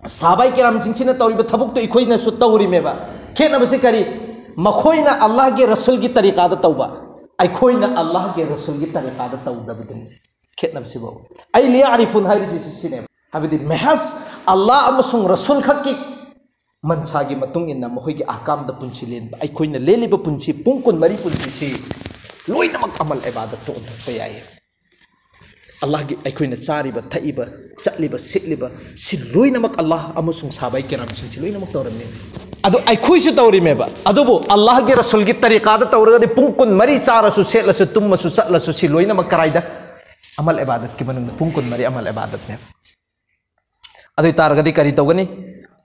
ꯁꯍꯥꯕꯥꯏ ꯀꯦꯔꯥꯝꯁꯤꯡꯁꯤꯅ ꯇꯧꯔꯤꯕ ꯊꯕꯛꯇꯣ ꯑꯩꯈꯣꯏꯅꯁꯨ ꯇꯧꯔꯤꯃꯦꯕ꯫ ꯈꯦꯠꯅꯕꯁꯤ ꯀꯔꯤ? ꯃꯈꯣꯏꯅ ꯑꯜꯂꯥꯍꯒꯤ ꯔꯁꯨꯜꯒꯤ ꯇꯔꯤꯀꯥꯗ ꯇꯧꯕ, ꯑꯩꯈꯣꯏꯅ ꯑꯜꯂꯥꯍꯒꯤ ꯔꯁꯨꯜꯒꯤ ꯇꯔꯤꯀꯥꯗ ꯇꯧꯗꯕꯗꯨꯅꯤ꯫ ꯈꯦꯠꯅꯕꯁꯤꯕꯨ ꯑꯩ ꯂꯤꯌꯥꯔꯤꯐꯨꯟ ꯍꯥꯏꯔꯤꯁꯤ ꯁꯤꯅꯦꯕ꯫ ꯍꯥꯏꯕꯗꯤ ꯃꯦꯍꯁ ꯑꯜꯂꯥꯍ ꯑꯃꯁꯨꯡ ꯔꯁꯨꯜ ꯈꯛꯀꯤ ꯃꯟꯁꯥꯒꯤ ꯃꯇꯨꯡ ꯏꯟꯅ ꯃꯈꯣꯏꯒꯤ ꯑꯍꯀꯥꯝꯗ ꯄꯨꯟꯁꯤ ꯂꯦꯟꯕ꯫ ꯑꯩꯈꯣꯏꯅ ꯂꯦꯜꯂꯤꯕ ꯄꯨꯟꯁꯤ ꯄꯨꯡ ꯀꯨꯟꯃꯔꯤ ꯄꯨꯟꯁꯤꯁꯤ ꯂꯣꯏꯅꯃꯛ ꯑꯃꯜ ꯏꯕꯥꯗꯠꯇ ꯑꯣꯟꯊꯣꯛꯄ ꯌꯥꯏ꯫ ꯑꯜꯂꯥꯍꯒꯤ, ꯑꯩꯈꯣꯏꯅ ꯆꯥꯔꯤꯕ, ꯊꯛꯏꯕ, ꯆꯠꯂꯤꯕ, ꯁꯤꯠꯂꯤꯕ, ꯁꯤ ꯂꯣꯏꯅꯃꯛ ꯑꯜꯂꯥꯍ ꯑꯃꯁꯨꯡ ꯁꯍꯥꯕꯥꯏ ꯀꯦꯔꯥꯝꯁꯤꯡꯁꯤ ꯂꯣꯏꯅꯃꯛ ꯇꯧꯔꯝꯃꯤ꯫ ꯑꯗꯨ ꯑꯩꯈꯣꯏꯁꯨ ꯇꯧꯔꯤꯃꯦꯕ꯫ ꯑꯗꯨꯕꯨ ꯑꯜꯂꯥꯍꯒꯤ ꯔꯁꯨꯜꯒꯤ ꯇꯔꯤꯀꯥꯗ ꯇꯧꯔꯒꯗꯤ ꯄꯨꯡ ꯀꯨꯟꯃꯔꯤ ꯆꯥꯔꯁꯨ, ꯁꯦꯠꯂꯁꯨ, ꯇꯨꯝꯃꯁꯨ, ꯆꯠꯂꯁꯨ, ꯁꯤ ꯂꯣꯏꯅꯃꯛ ꯀꯔꯥꯏꯗ? ꯑꯃꯜ ꯏꯕꯥꯗꯠꯀꯤ ꯃꯅꯨꯡꯗ ꯄꯨꯡ ꯀꯨꯟꯃꯔꯤ ꯑꯃꯜ ꯏꯕꯥꯗꯠꯅꯦꯕ꯫ ꯑꯗꯨ ꯑꯣꯏ ꯇꯥꯔꯒꯗꯤ ꯀꯔꯤ ꯇꯧꯒꯅꯤ?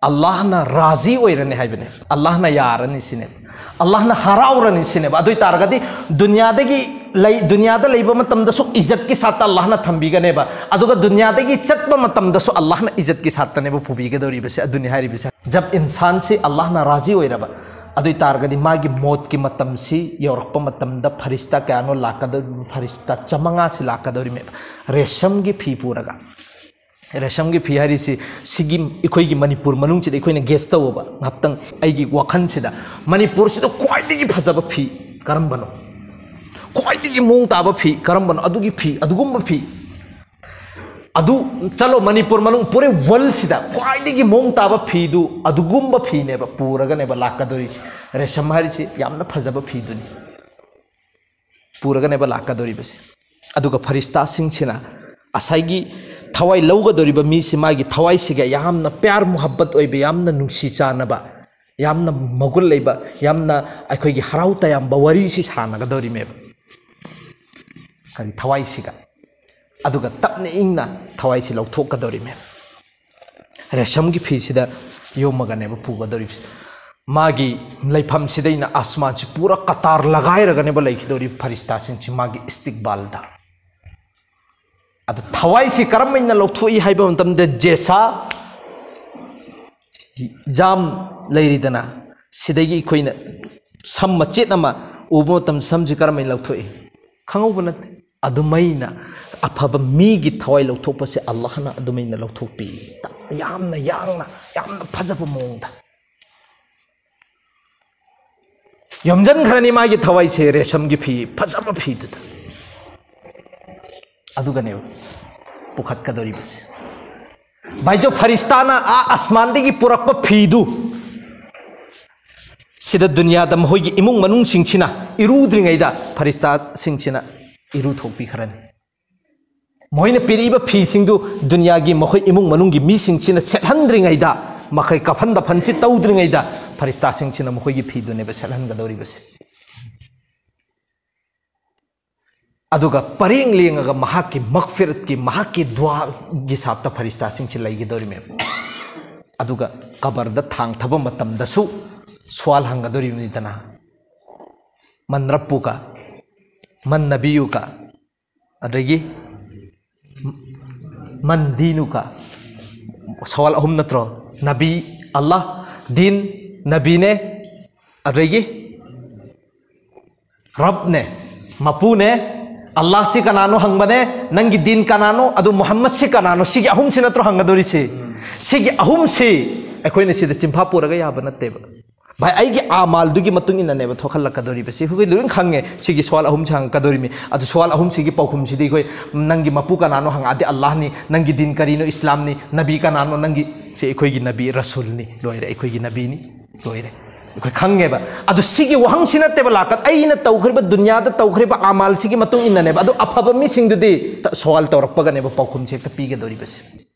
ꯑꯜꯂꯥꯍꯅ ꯔꯥꯖꯤ ꯑꯣꯏꯔꯅꯤ ꯍꯥꯏꯕꯅꯦ꯫ ꯑꯜꯂꯥꯍꯅ ꯌꯥꯔꯅꯤ ꯁꯤꯅꯦꯕ꯫ ꯑꯜꯂꯥꯍꯅ ꯍꯔꯥꯎꯔꯅꯤ ꯁꯤꯅꯦꯕ꯫ ꯑꯗꯨ ꯑꯣꯏ ꯇꯥꯔꯒꯗꯤ ꯗꯨꯅꯤꯌꯥꯗꯒꯤ ꯂꯩ, ꯗꯨꯅꯤꯌꯥꯗ ꯂꯩꯕ ꯃꯇꯝꯗꯁꯨ ꯏꯖꯠꯀꯤ ꯁꯥꯠꯇ ꯑꯜꯂꯥꯍꯅ ꯊꯝꯕꯤꯒꯅꯦꯕ꯫ ꯑꯗꯨꯒ ꯗꯨꯅꯤꯌꯥꯗꯒꯤ ꯆꯠꯄ ꯃꯇꯝꯗꯁꯨ ꯑꯜꯂꯥꯍꯅ ꯏꯖꯠꯀꯤ ꯁꯥꯠꯇꯅꯦꯕ ꯄꯨꯕꯤꯒꯗꯧꯔꯤꯕꯁꯦ꯫ ꯑꯗꯨꯅꯤ ꯍꯥꯏꯔꯤꯕꯁꯦ꯫ ꯖꯕ ꯏꯟꯁꯥꯟꯁꯤ ꯑꯜꯂꯥꯍꯅ ꯔꯥꯖꯤ ꯑꯣꯏꯔꯕ, ꯑꯗꯨ ꯑꯣꯏ ꯇꯥꯔꯒꯗꯤ ꯃꯥꯒꯤ ꯃꯣꯠꯀꯤ ꯃꯇꯝꯁꯤ ꯌꯧꯔꯛꯄ ꯃꯇꯝꯗ ꯐꯔꯤꯁꯇꯥ ꯀꯌꯥꯅꯣ ꯂꯥꯛꯀꯗꯧꯔꯤꯕ? ꯐꯔꯤꯁꯇꯥ ꯆꯥꯃꯉꯥꯁꯤ ꯂꯥꯛꯀꯗꯧꯔꯤꯃꯦꯕ, ꯔꯦꯁꯝꯒꯤ ꯐꯤ ꯄꯨꯔꯒ꯫ ꯔꯦꯁꯝꯒꯤ ꯐꯤ ꯍꯥꯏꯔꯤꯁꯤ ꯁꯤꯒꯤ ꯑꯩꯈꯣꯏꯒꯤ ꯃꯅꯤꯄꯨꯔ ꯃꯅꯨꯡꯁꯤꯗ ꯑꯩꯈꯣꯏꯅ ꯒꯦꯁ ꯇꯧꯕ ꯉꯥꯛꯇꯪ꯫ ꯑꯩꯒꯤ ꯋꯥꯈꯜꯁꯤꯗ ꯃꯅꯤꯄꯨꯔꯁꯤꯗ ꯈ꯭ꯋꯥꯏꯗꯒꯤ ꯐꯖꯕ ꯐꯤ ꯀꯔꯝꯕꯅꯣ? ꯈ꯭ꯋꯥꯏꯗꯒꯤ ꯃꯑꯣꯡ ꯇꯥꯕ ꯐꯤ ꯀꯔꯝꯕꯅꯣ? ꯑꯗꯨꯒꯤ ꯐꯤ, ꯑꯗꯨꯒꯨꯝꯕ ꯐꯤ꯫ ꯑꯗꯨ ꯆꯠꯂꯣ, ꯃꯅꯤꯄꯨꯔ ꯃꯅꯨꯡ ꯄꯨꯔꯦ ꯋꯥꯔꯜꯁꯤꯗ ꯈ꯭ꯋꯥꯏꯗꯒꯤ ꯃꯑꯣꯡ ꯇꯥꯕ ꯐꯤꯗꯨ ꯑꯗꯨꯒꯨꯝꯕ ꯐꯤꯅꯦꯕ ꯄꯨꯔꯒꯅꯦꯕ ꯂꯥꯛꯀꯗꯣꯔꯤꯁꯤ꯫ ꯔꯦꯁꯝ ꯍꯥꯏꯔꯤꯁꯤ ꯌꯥꯝꯅ ꯐꯖꯕ ꯐꯤꯗꯨꯅꯤ꯫ ꯄꯨꯔꯒꯅꯦꯕ ꯂꯥꯛꯀꯗꯧꯔꯤꯕꯁꯦ꯫ ꯑꯗꯨꯒ ꯐꯔꯤꯁꯇꯥꯁꯤꯡꯁꯤꯅ ꯉꯁꯥꯏꯒꯤ ꯊꯋꯥꯏ ꯂꯧꯒꯗꯧꯔꯤꯕ ꯃꯤꯁꯤ ꯃꯥꯒꯤ ꯊꯋꯥꯏꯁꯤꯒ ꯌꯥꯝꯅ ꯄ꯭ꯌꯥꯔ ꯃꯨꯍꯕꯠ ꯑꯣꯏꯕ, ꯌꯥꯝꯅ ꯅꯨꯡꯁꯤ ꯆꯥꯟꯅꯕ, ꯌꯥꯝꯅ ꯃꯒꯨꯟ ꯂꯩꯕ, ꯌꯥꯝꯅ ꯑꯩꯈꯣꯏꯒꯤ ꯍꯔꯥꯎ ꯇꯌꯥꯝꯕ ꯋꯥꯔꯤꯁꯤ ꯁꯥꯟꯅꯒꯗꯧꯔꯤꯃꯦꯕ꯫ ꯀꯔꯤ ꯊꯋꯥꯏꯁꯤꯒ꯫ ꯑꯗꯨꯒ ꯇꯞꯅ ꯏꯪꯅ ꯊꯋꯥꯏꯁꯤ ꯂꯧꯊꯣꯛꯀꯗꯧꯔꯤꯃꯦꯕ꯫ ꯔꯦꯁꯝꯒꯤ ꯐꯤꯁꯤꯗ ꯌꯣꯝꯃꯒꯅꯦꯕ ꯄꯨꯒꯗꯧꯔꯤꯕꯁꯤ꯫ ꯃꯥꯒꯤ ꯂꯩꯐꯝꯁꯤꯗꯩꯅ ꯑꯁꯃꯥꯟꯁꯤ ꯄꯨꯔꯥ ꯀꯇꯥꯔ ꯂꯒꯥꯏꯔꯒꯅꯦꯕ ꯂꯩꯈꯤꯗꯧꯔꯤꯕ ꯐꯔꯤꯁꯇꯥꯁꯤꯡꯁꯤ ꯃꯥꯒꯤ ꯏꯁꯇꯤꯛꯕꯥꯜꯗ꯫ ꯑꯗꯨ ꯊꯋꯥꯏꯁꯤ ꯀꯔꯝ ꯍꯥꯏꯅ ꯂꯧꯊꯣꯛꯏ ꯍꯥꯏꯕ ꯃꯇꯝꯗ ꯖꯦꯁꯥ ꯖꯥꯝ ꯂꯩꯔꯤꯗꯅ, ꯁꯤꯗꯒꯤ ꯑꯩꯈꯣꯏꯅ ꯁꯝ ꯃꯆꯦꯠ ꯑꯃ ꯎꯕ ꯃꯇꯝꯗ ꯁꯝꯁꯤ ꯀꯔꯝ ꯍꯥꯏꯅ ꯂꯧꯊꯣꯛꯏ? ꯈꯪꯍꯧꯕ ꯅꯠꯇꯦ꯫ ꯑꯗꯨꯃꯥꯏꯅ ꯑꯐꯕ ꯃꯤꯒꯤ ꯊꯋꯥꯏ ꯂꯧꯊꯣꯛꯄꯁꯦ ꯑꯜꯂꯥꯍꯅ ꯑꯗꯨꯃꯥꯏꯅ ꯂꯧꯊꯣꯛꯄꯤ꯫ ꯌꯥꯝꯅ ꯌꯥꯡꯅ, ꯌꯥꯝꯅ ꯐꯖꯕ ꯃꯑꯣꯡꯗ ꯌꯣꯝꯖꯟꯈ꯭ꯔꯅꯤ ꯃꯥꯒꯤ ꯊꯋꯥꯏꯁꯦ ꯔꯦꯁꯝꯒꯤ ꯐꯤ, ꯐꯖꯕ ꯐꯤꯗꯨꯗ꯫ ꯑꯗꯨꯒꯅꯦꯕ ꯄꯨꯈꯠꯀꯗꯧꯔꯤꯕꯁꯦ꯫ ꯚꯥꯏꯖꯣ, ꯐꯔꯤꯁꯇꯥꯅ ꯑꯥ ꯑꯁꯃꯥꯟꯗꯒꯤ ꯄꯨꯔꯛꯄ ꯐꯤꯗꯨ ꯁꯤꯗ ꯗꯨꯅꯤꯌꯥꯗ ꯃꯈꯣꯏꯒꯤ ꯏꯃꯨꯡ ꯃꯅꯨꯡꯁꯤꯡꯁꯤꯅ ꯏꯔꯨꯗ꯭ꯔꯤꯉꯩꯗ ꯐꯔꯤꯁꯇꯥꯁꯤꯡꯁꯤꯅ ꯏꯔꯨꯊꯣꯛꯄꯤꯈ꯭ꯔꯅꯤ꯫ ꯃꯈꯣꯏꯅ ꯄꯤꯔꯛꯏꯕ ꯐꯤꯁꯤꯡꯗꯨ ꯗꯨꯅꯤꯌꯥꯒꯤ ꯃꯈꯣꯏ ꯏꯃꯨꯡ ꯃꯅꯨꯡꯒꯤ ꯃꯤꯁꯤꯡꯁꯤꯅ ꯁꯦꯠꯍꯟꯗ꯭ꯔꯤꯉꯩꯗ, ꯃꯈꯣꯏ ꯀꯐꯟ ꯗꯐꯟꯁꯤ ꯇꯧꯗ꯭ꯔꯤꯉꯩꯗ ꯐꯔꯤꯁꯇꯥꯁꯤꯡꯁꯤꯅ ꯃꯈꯣꯏꯒꯤ ꯐꯤꯗꯨꯅꯦꯕ ꯁꯦꯠꯍꯟꯒꯗꯧꯔꯤꯕꯁꯦ꯫ ꯑꯗꯨꯒ ꯄꯔꯦꯡ ꯂꯦꯡꯉꯒ ꯃꯍꯥꯛꯀꯤ ꯃꯒꯐꯤꯔꯠꯀꯤ, ꯃꯍꯥꯛꯀꯤ ꯗꯨꯋꯥꯒꯤ ꯁꯥꯞꯇ ꯐꯔꯤꯁꯇꯥꯁꯤꯡꯁꯤ ꯂꯩꯒꯗꯧꯔꯤꯃꯦꯕ꯫ ꯑꯗꯨꯒ ꯀꯕꯔꯗ ꯊꯥꯡꯊꯕ ꯃꯇꯝꯗꯁꯨ ꯁ꯭ꯋꯥꯜ ꯍꯪꯒꯗꯧꯔꯤꯕꯅꯤꯗꯅ, "ꯃꯟ ꯔꯞꯄꯨꯀ? ꯃꯟ ꯅꯕꯤꯌꯨꯀ?" ꯑꯗꯒꯤ "ꯃꯟ ꯗꯤꯅꯨꯀ?" ꯁꯋꯥꯜ ꯑꯍꯨꯝ ꯅꯠꯇ꯭ꯔꯣ? ꯅꯕꯤ, ꯑꯜꯂꯥꯍ, ꯗꯤꯟ, ꯅꯕꯤꯅꯦ, ꯑꯗꯒꯤ ꯔꯕꯅꯦ, ꯃꯄꯨꯅꯦ꯫ ꯑꯜꯂꯥꯍꯁꯤ ꯀꯅꯥꯅꯣ ꯍꯪꯕꯅꯦ, ꯅꯪꯒꯤ ꯗꯤꯟ ꯀꯅꯥꯅꯣ, ꯑꯗꯨ ꯃꯨꯍꯝꯃꯗꯁꯤ ꯀꯅꯥꯅꯣ? ꯁꯤꯒꯤ ꯑꯍꯨꯝꯁꯤ ꯅꯠꯇ꯭ꯔꯣ ꯍꯪꯒꯗꯧꯔꯤꯁꯤ? ꯁꯤꯒꯤ ꯑꯍꯨꯝꯁꯤ ꯑꯩꯈꯣꯏꯅ ꯁꯤꯗ ꯆꯤꯟꯐꯥ ꯄꯨꯔꯒ ꯌꯥꯕ ꯅꯠꯇꯦꯕ꯫ ꯚꯥꯏ, ꯑꯩꯒꯤ ꯑꯃꯥꯜꯗꯨꯒꯤ ꯃꯇꯨꯡ ꯏꯟꯅꯅꯦꯕ ꯊꯣꯛꯍꯜꯂꯛꯀꯗꯧꯔꯤꯕꯁꯤ꯫ ꯑꯩꯈꯣꯏ ꯂꯣꯏꯅ ꯈꯪꯉꯦ ꯁꯤꯒꯤ ꯁꯋꯥꯜ ꯑꯍꯨꯝꯁꯤ ꯍꯪꯉꯛꯀꯗꯧꯔꯤꯃꯤ꯫ ꯑꯗꯨ ꯁꯋꯥꯜ ꯑꯍꯨꯝꯁꯤꯒꯤ ꯄꯥꯎꯈꯨꯝꯁꯤꯗꯤ ꯑꯩꯈꯣꯏ, "ꯅꯪꯒꯤ ꯃꯄꯨ ꯀꯅꯥꯅꯣ?" ꯍꯪꯉꯛꯑꯗꯤ ꯑꯜꯂꯥꯍꯅꯤ, "ꯅꯪꯒꯤ ꯗꯤꯟ ꯀꯔꯤꯅꯣ?" ꯏꯁꯂꯥꯝꯅꯤ, "ꯅꯕꯤ ꯀꯅꯥꯅꯣ?" ꯅꯪꯒꯤ, ꯁꯤ ꯑꯩꯈꯣꯏꯒꯤ ꯅꯕꯤ ꯔꯁꯨꯜꯅꯤ, ꯂꯣꯏꯔꯦ, ꯑꯩꯈꯣꯏꯒꯤ ꯅꯕꯤꯅꯤ, ꯂꯣꯏꯔꯦ꯫ ꯑꯩꯈꯣꯏ ꯈꯪꯉꯦꯕ꯫ ꯑꯗꯨ ꯁꯤꯒꯤ ꯋꯥꯍꯪꯁꯤ ꯅꯠꯇꯦꯕ ꯂꯥꯛꯀ ꯑꯩꯅ ꯇꯧꯈ꯭ꯔꯤꯕ, ꯗꯨꯅꯤꯌꯥꯗ ꯇꯧꯈ꯭ꯔꯤꯕ ꯑꯃꯥꯜꯁꯤꯒꯤ ꯃꯇꯨꯡ ꯏꯟꯅꯅꯦꯕ꯫ ꯑꯗꯨ ꯑꯐꯕ ꯃꯤꯁꯤꯡꯗꯨꯗꯤ ꯁꯋꯥꯜ ꯇꯧꯔꯛꯄꯒꯅꯦꯕ ꯄꯥꯎꯈꯨꯝꯁꯦ ꯍꯦꯛꯇ ꯄꯤꯒꯗꯧꯔꯤꯕꯁꯦ꯫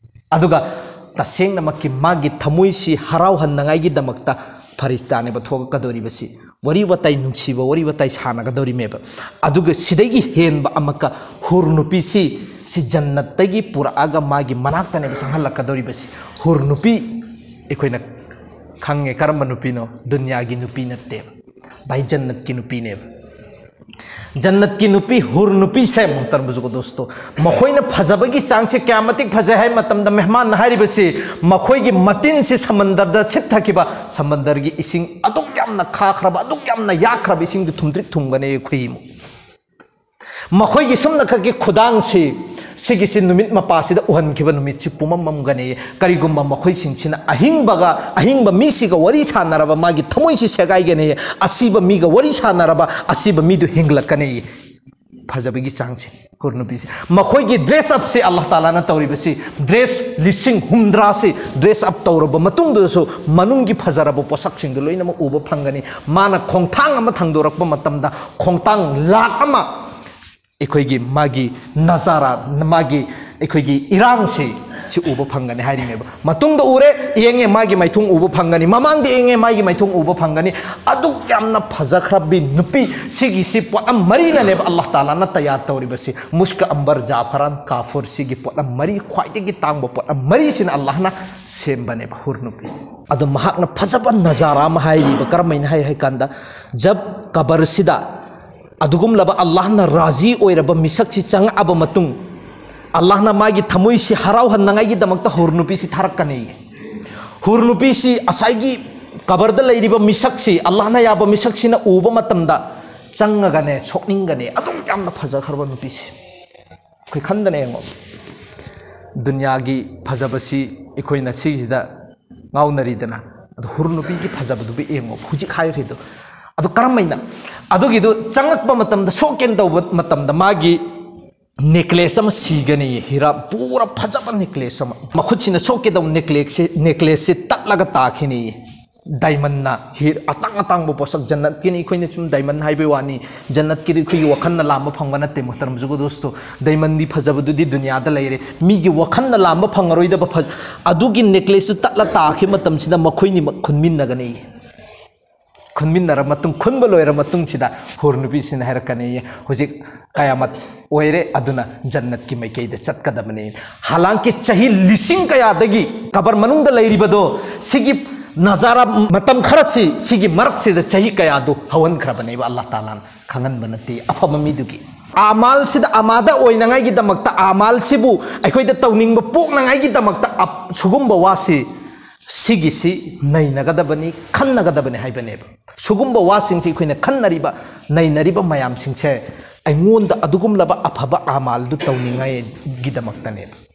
ꯑꯗꯨꯒ ꯇꯁꯦꯡꯅꯃꯛꯀꯤ ꯃꯥꯒꯤ ꯊꯃꯣꯏꯁꯤ ꯍꯔꯥꯎꯍꯟꯅꯉꯥꯏꯒꯤꯗꯃꯛꯇ ꯐꯔꯤꯁꯇꯥꯅꯦꯕ ꯊꯣꯛꯂꯛꯀꯗꯧꯔꯤꯕꯁꯤ꯫ ꯋꯥꯔꯤ ꯋꯥꯇꯥꯏ, ꯅꯨꯡꯁꯤꯕ ꯋꯥꯔꯤ ꯋꯥꯇꯥꯏ ꯁꯥꯟꯅꯒꯗꯧꯔꯤꯃꯦꯕ꯫ ꯑꯗꯨꯒ ꯁꯤꯗꯒꯤ ꯍꯦꯟꯕ ꯑꯃꯛꯀ ꯍꯨꯔ ꯅꯨꯄꯤꯁꯤ, ꯁꯤ ꯖꯟꯅꯠꯇꯒꯤ ꯄꯨꯔꯛꯑꯒ ꯃꯥꯒꯤ ꯃꯅꯥꯛꯇꯅꯦꯕ ꯆꯪꯍꯜꯂꯛꯀꯗꯧꯔꯤꯕꯁꯤ꯫ ꯍꯨꯔ ꯅꯨꯄꯤ ꯑꯩꯈꯣꯏꯅ ꯈꯪꯉꯦ ꯀꯔꯝꯕ ꯅꯨꯄꯤꯅꯣ? ꯗꯨꯅꯤꯌꯥꯒꯤ ꯅꯨꯄꯤ ꯅꯠꯇꯦꯕ ꯚꯥꯏ, ꯖꯟꯅꯠꯀꯤ ꯅꯨꯄꯤꯅꯦꯕ꯫ ꯖꯟꯅꯠꯀꯤ ꯅꯨꯄꯤ, ꯍꯨꯔ ꯅꯨꯄꯤꯁꯦ ꯃꯨꯍꯇꯔꯝ ꯕꯨꯖꯨꯔꯒ ꯗꯣꯁꯇꯣ, ꯃꯈꯣꯏꯅ ꯐꯖꯕꯒꯤ ꯆꯥꯡꯁꯦ ꯀꯌꯥ ꯃꯇꯤꯛ ꯐꯖꯩ ꯍꯥꯏ ꯃꯇꯝꯗ, ꯃꯦꯍꯃꯥꯟꯅ ꯍꯥꯏꯔꯤꯕꯁꯤ ꯃꯈꯣꯏꯒꯤ ꯃꯇꯤꯟꯁꯤ ꯁꯃꯟꯗꯔꯗ ꯁꯤꯠꯊꯈꯤꯕ, ꯁꯃꯟꯗꯔꯒꯤ ꯏꯁꯤꯡ ꯑꯗꯨꯛ ꯌꯥꯝꯅ ꯈꯥꯈ꯭ꯔꯕ, ꯑꯗꯨꯛ ꯌꯥꯝꯅ ꯌꯥꯛꯈ꯭ꯔꯕ ꯏꯁꯤꯡꯗꯨ ꯊꯨꯝꯗ꯭ꯔꯤꯛ ꯊꯨꯝꯒꯅꯤ ꯑꯩꯈꯣꯏ ꯏꯃꯨꯡ꯫ ꯃꯈꯣꯏꯒꯤ ꯁꯨꯝꯅꯈꯛꯀꯤ ꯈꯨꯗꯥꯡꯁꯤ, ꯁꯤꯒꯤꯁꯤ ꯅꯨꯃꯤꯠ ꯃꯄꯥꯁꯤꯗ ꯎꯍꯟꯈꯤꯕ ꯅꯨꯃꯤꯠꯁꯤ ꯄꯨꯝꯃꯝꯃꯝꯒꯅꯤ꯫ ꯀꯔꯤꯒꯨꯝꯕ ꯃꯈꯣꯏꯁꯤꯡꯁꯤꯅ ꯑꯍꯤꯡꯕꯒ, ꯑꯍꯤꯡꯕ ꯃꯤꯁꯤꯒ ꯋꯥꯔꯤ ꯁꯥꯟꯅꯔꯕ, ꯃꯥꯒꯤ ꯊꯃꯣꯏꯁꯤ ꯁꯦꯒꯥꯏꯒꯅꯤ꯫ ꯑꯁꯤꯕ ꯃꯤꯒ ꯋꯥꯔꯤ ꯁꯥꯟꯅꯔꯕ, ꯑꯁꯤꯕ ꯃꯤꯗꯨ ꯍꯤꯡꯂꯛꯀꯅꯤ꯫ ꯐꯖꯕꯒꯤ ꯆꯥꯡꯁꯦ, ꯍꯨꯔ ꯅꯨꯄꯤꯁꯦ꯫ ꯃꯈꯣꯏꯒꯤ ꯗ꯭ꯔꯦꯁ ꯑꯞꯁꯦ, ꯑꯜꯂꯥꯍ ꯇꯥꯂꯥꯅ ꯇꯧꯔꯤꯕꯁꯤ, ꯗ꯭ꯔꯦꯁ ꯂꯤꯁꯤꯡ ꯍꯨꯝꯗ꯭ꯔꯥꯁꯤ ꯗ꯭ꯔꯦꯁ ꯑꯞ ꯇꯧꯔꯕ ꯃꯇꯨꯡꯗꯁꯨ ꯃꯅꯨꯡꯒꯤ ꯐꯖꯔꯕ ꯄꯣꯠꯁꯛꯁꯤꯡꯗꯨ ꯂꯣꯏꯅꯃꯛ ꯎꯕ ꯐꯪꯒꯅꯤ꯫ ꯃꯥꯅ ꯈꯣꯡꯊꯥꯡ ꯑꯃ ꯊꯥꯡꯗꯣꯔꯛꯄ ꯃꯇꯝꯗ ꯈꯣꯡꯊꯥꯡ ꯂꯥꯛ ꯑꯃ ꯑꯩꯈꯣꯏꯒꯤ ꯃꯥꯒꯤ ꯅꯖꯥꯔꯥ, ꯃꯥꯒꯤ ꯑꯩꯈꯣꯏꯒꯤ ꯏꯔꯥꯡꯁꯤ, ꯁꯤ ꯎꯕ ꯐꯪꯒꯅꯤ ꯍꯥꯏꯔꯤꯅꯦꯕ꯫ ꯃꯇꯨꯡꯗ ꯎꯔꯦ, ꯌꯦꯡꯉꯦ, ꯃꯥꯒꯤ ꯃꯥꯏꯊꯣꯡ ꯎꯕ ꯐꯪꯒꯅꯤ꯫ ꯃꯃꯥꯡꯗ ꯌꯦꯡꯉꯦ, ꯃꯥꯒꯤ ꯃꯥꯏꯊꯣꯡ ꯎꯕ ꯐꯪꯒꯅꯤ꯫ ꯑꯗꯨꯛ ꯌꯥꯝꯅ ꯐꯖꯈ꯭ꯔꯕꯤ ꯅꯨꯄꯤ, ꯁꯤꯒꯤꯁꯤ ꯄꯣꯠꯂꯝ ꯃꯔꯤꯅꯅꯦꯕ ꯑꯜꯂꯥꯍ ꯇꯥꯂꯥꯅ ꯇꯌꯥꯔ ꯇꯧꯔꯤꯕꯁꯤ꯫ ꯃꯨꯁꯀ, ꯑꯝꯕꯔ, ꯖꯥꯐꯔꯥꯟ, ꯀꯥꯐꯨꯔ, ꯁꯤꯒꯤ ꯄꯣꯠꯂꯝ ꯃꯔꯤ, ꯈ꯭ꯋꯥꯏꯗꯒꯤ ꯇꯥꯡꯕ ꯄꯣꯠꯂꯝ ꯃꯔꯤꯁꯤꯅ ꯑꯜꯂꯥꯍꯅ ꯁꯦꯝꯕꯅꯦꯕ ꯍꯨꯔ ꯅꯨꯄꯤꯁꯤ꯫ ꯑꯗꯣ ꯃꯍꯥꯛꯅ ꯐꯖꯕ ꯅꯖꯥꯔꯥ ꯑꯃ ꯍꯥꯏꯔꯤꯕ, ꯀꯔꯝꯍꯥꯏꯅ ꯍꯥꯏ ꯍꯥꯏ ꯀꯥꯟꯗ, ꯖꯕ ꯀꯕꯔꯁꯤꯗ ꯑꯗꯨꯒꯨꯝꯂꯕ ꯑꯜꯂꯥꯍꯅ ꯔꯥꯖꯤ ꯑꯣꯏꯔꯕ ꯃꯤꯁꯛꯁꯤ ꯆꯪꯉꯛꯑꯕ ꯃꯇꯨꯡ, ꯑꯜꯂꯥꯍꯅ ꯃꯥꯒꯤ ꯊꯃꯣꯏꯁꯤ ꯍꯔꯥꯎꯍꯟꯅꯉꯥꯏꯒꯤꯗꯃꯛꯇ ꯍꯨꯔ ꯅꯨꯄꯤꯁꯤ ꯊꯥꯔꯛꯀꯅꯤ꯫ ꯍꯨꯔ ꯅꯨꯄꯤꯁꯤ ꯉꯁꯥꯏꯒꯤ ꯀꯕꯔꯗ ꯂꯩꯔꯤꯕ ꯃꯤꯁꯛꯁꯤ, ꯑꯜꯂꯥꯍꯅ ꯌꯥꯕ ꯃꯤꯁꯛꯁꯤꯅ ꯎꯕ ꯃꯇꯝꯗ ꯆꯪꯉꯒꯅꯦ, ꯁꯣꯛꯅꯤꯡꯒꯅꯤ꯫ ꯑꯗꯨꯛ ꯌꯥꯝꯅ ꯐꯖꯈ꯭ꯔꯕ ꯅꯨꯄꯤꯁꯤ꯫ ꯑꯩꯈꯣꯏ ꯈꯟꯗꯅ ꯌꯦꯡꯉꯣ, ꯗꯨꯅꯤꯌꯥꯒꯤ ꯐꯖꯕꯁꯤ ꯑꯩꯈꯣꯏꯅ ꯁꯤꯁꯤꯗ ꯉꯥꯎꯅꯔꯤꯗꯅ, ꯑꯗꯣ ꯍꯨꯔ ꯅꯨꯄꯤꯒꯤ ꯐꯖꯕꯗꯨꯕꯨ ꯌꯦꯡꯉꯣ, ꯍꯧꯖꯤꯛ ꯍꯥꯏꯈ꯭ꯔꯤꯗꯣ꯫ ꯑꯗꯣ ꯀꯔꯝꯍꯥꯏꯅ? ꯑꯗꯨꯒꯤꯗꯨ ꯆꯪꯉꯛꯄ ꯃꯇꯝꯗ, ꯁꯣꯛꯀꯦꯅ ꯇꯧꯕ ꯃꯇꯝꯗ, ꯃꯥꯒꯤ ꯅꯦꯀ꯭ꯂꯦꯁ ꯑꯃ ꯁꯤꯒꯅꯤ, ꯍꯤꯔꯥ ꯄꯨꯔꯥ ꯐꯖꯕ ꯅꯦꯀ꯭ꯂꯦꯁ ꯑꯃ꯫ ꯃꯈꯨꯠꯁꯤꯅ ꯁꯣꯛꯀꯦ ꯇꯧꯕ ꯅꯦꯀ꯭ꯂꯦꯁꯁꯤ, ꯅꯦꯀ꯭ꯂꯦꯁꯁꯤ ꯇꯠꯂꯒ ꯇꯥꯈꯤꯅꯤ꯫ ꯗꯥꯏꯃꯟꯅ ꯍꯤ ꯑꯇꯥꯡ ꯑꯇꯥꯡꯕ ꯄꯣꯠꯁꯛ, ꯖꯟꯅꯠꯀꯤꯅꯤ, ꯑꯩꯈꯣꯏꯅ ꯁꯨꯝ ꯗꯥꯏꯃꯟ ꯍꯥꯏꯕꯩ ꯋꯥꯅꯤ, ꯖꯟꯅꯠꯀꯤꯗꯤ ꯑꯩꯈꯣꯏꯒꯤ ꯋꯥꯈꯜꯅ ꯂꯥꯝꯕ ꯐꯪꯕ ꯅꯠꯇꯦ, ꯃꯨꯍꯇꯔꯝ ꯖꯨꯒꯣ ꯗꯣꯁꯇꯣ꯫ ꯗꯥꯏꯃꯟꯗꯤ ꯐꯖꯕꯗꯨꯗꯤ ꯗꯨꯅꯤꯌꯥꯗ ꯂꯩꯔꯦ, ꯃꯤꯒꯤ ꯋꯥꯈꯜꯅ ꯂꯥꯝꯕ ꯐꯪꯉꯔꯣꯏꯗꯕ ꯐ-, ꯑꯗꯨꯒꯤ ꯅꯦꯀ꯭ꯂꯦꯁꯇꯨ ꯇꯠꯂ ꯇꯥꯈꯤꯕ ꯃꯇꯝꯁꯤꯗ ꯃꯈꯣꯏꯅꯤꯃꯛ ꯈꯨꯟꯃꯤꯟꯅꯒꯅꯤ꯫ ꯈꯨꯟꯃꯤꯟꯅꯔ ꯃꯇꯨꯡ, ꯈꯨꯟꯕ ꯂꯣꯏꯔ ꯃꯇꯨꯡꯁꯤꯗ ꯍꯨꯔ ꯅꯨꯄꯤꯁꯤꯅ ꯍꯥꯏꯔꯛꯀꯅꯤ, "ꯍꯧꯖꯤꯛ ꯀꯌꯥꯃꯠ ꯑꯣꯏꯔꯦ, ꯑꯗꯨꯅ ꯖꯟꯅꯠꯀꯤ ꯃꯥꯏꯀꯩꯗ ꯆꯠꯀꯗꯕꯅꯤ"꯫ ꯍꯥꯂꯥꯡꯀꯤ ꯆꯍꯤ ꯂꯤꯁꯤꯡ ꯀꯌꯥꯗꯒꯤ ꯀꯕꯔ ꯃꯅꯨꯡꯗ ꯂꯩꯔꯤꯕꯗꯣ, ꯁꯤꯒꯤ ꯅꯖꯥꯔꯥ ꯃꯇꯝ ꯈꯔꯁꯤ, ꯁꯤꯒꯤ ꯃꯔꯛꯁꯤꯗ ꯆꯍꯤ ꯀꯌꯥꯗꯨ ꯍꯧꯍꯟꯈ꯭ꯔꯕꯅꯦꯕ ꯑꯜꯂꯥꯍ ꯇꯥꯂꯥꯅ, ꯈꯪꯍꯟꯕ ꯅꯠꯇꯦ꯫ ꯑꯐꯕ ꯃꯤꯗꯨꯒꯤ ꯑꯃꯥꯜꯁꯤꯗ ꯑꯃꯥꯗ ꯑꯣꯏꯅꯉꯥꯏꯒꯤꯗꯃꯛꯇ, ꯑꯃꯥꯜꯁꯤꯕꯨ ꯑꯩꯈꯣꯏꯗ ꯇꯧꯅꯤꯡꯕ ꯄꯣꯛꯅꯉꯥꯏꯒꯤꯗꯃꯛꯇ ꯑꯞ-, ꯁꯤꯒꯨꯝꯕ ꯋꯥꯁꯤ, ꯁꯤꯒꯤꯁꯤ ꯅꯩꯅꯒꯗꯕꯅꯤ, ꯈꯟꯅꯒꯗꯕꯅꯤ ꯍꯥꯏꯕꯅꯦꯕ꯫ ꯁꯤꯒꯨꯝꯕ ꯋꯥꯁꯤꯡꯁꯤ ꯑꯩꯈꯣꯏꯅ ꯈꯟꯅꯔꯤꯕ, ꯅꯩꯅꯔꯤꯕ ꯃꯌꯥꯝꯁꯤꯡꯁꯦ ꯑꯩꯉꯣꯟꯗ ꯑꯗꯨꯒꯨꯝꯂꯕ ꯑꯐꯕ ꯑꯃꯥꯜꯗꯨ ꯇꯧꯅꯤꯡꯉꯥꯏꯒꯤꯗꯃꯛꯇꯅꯦꯕ꯫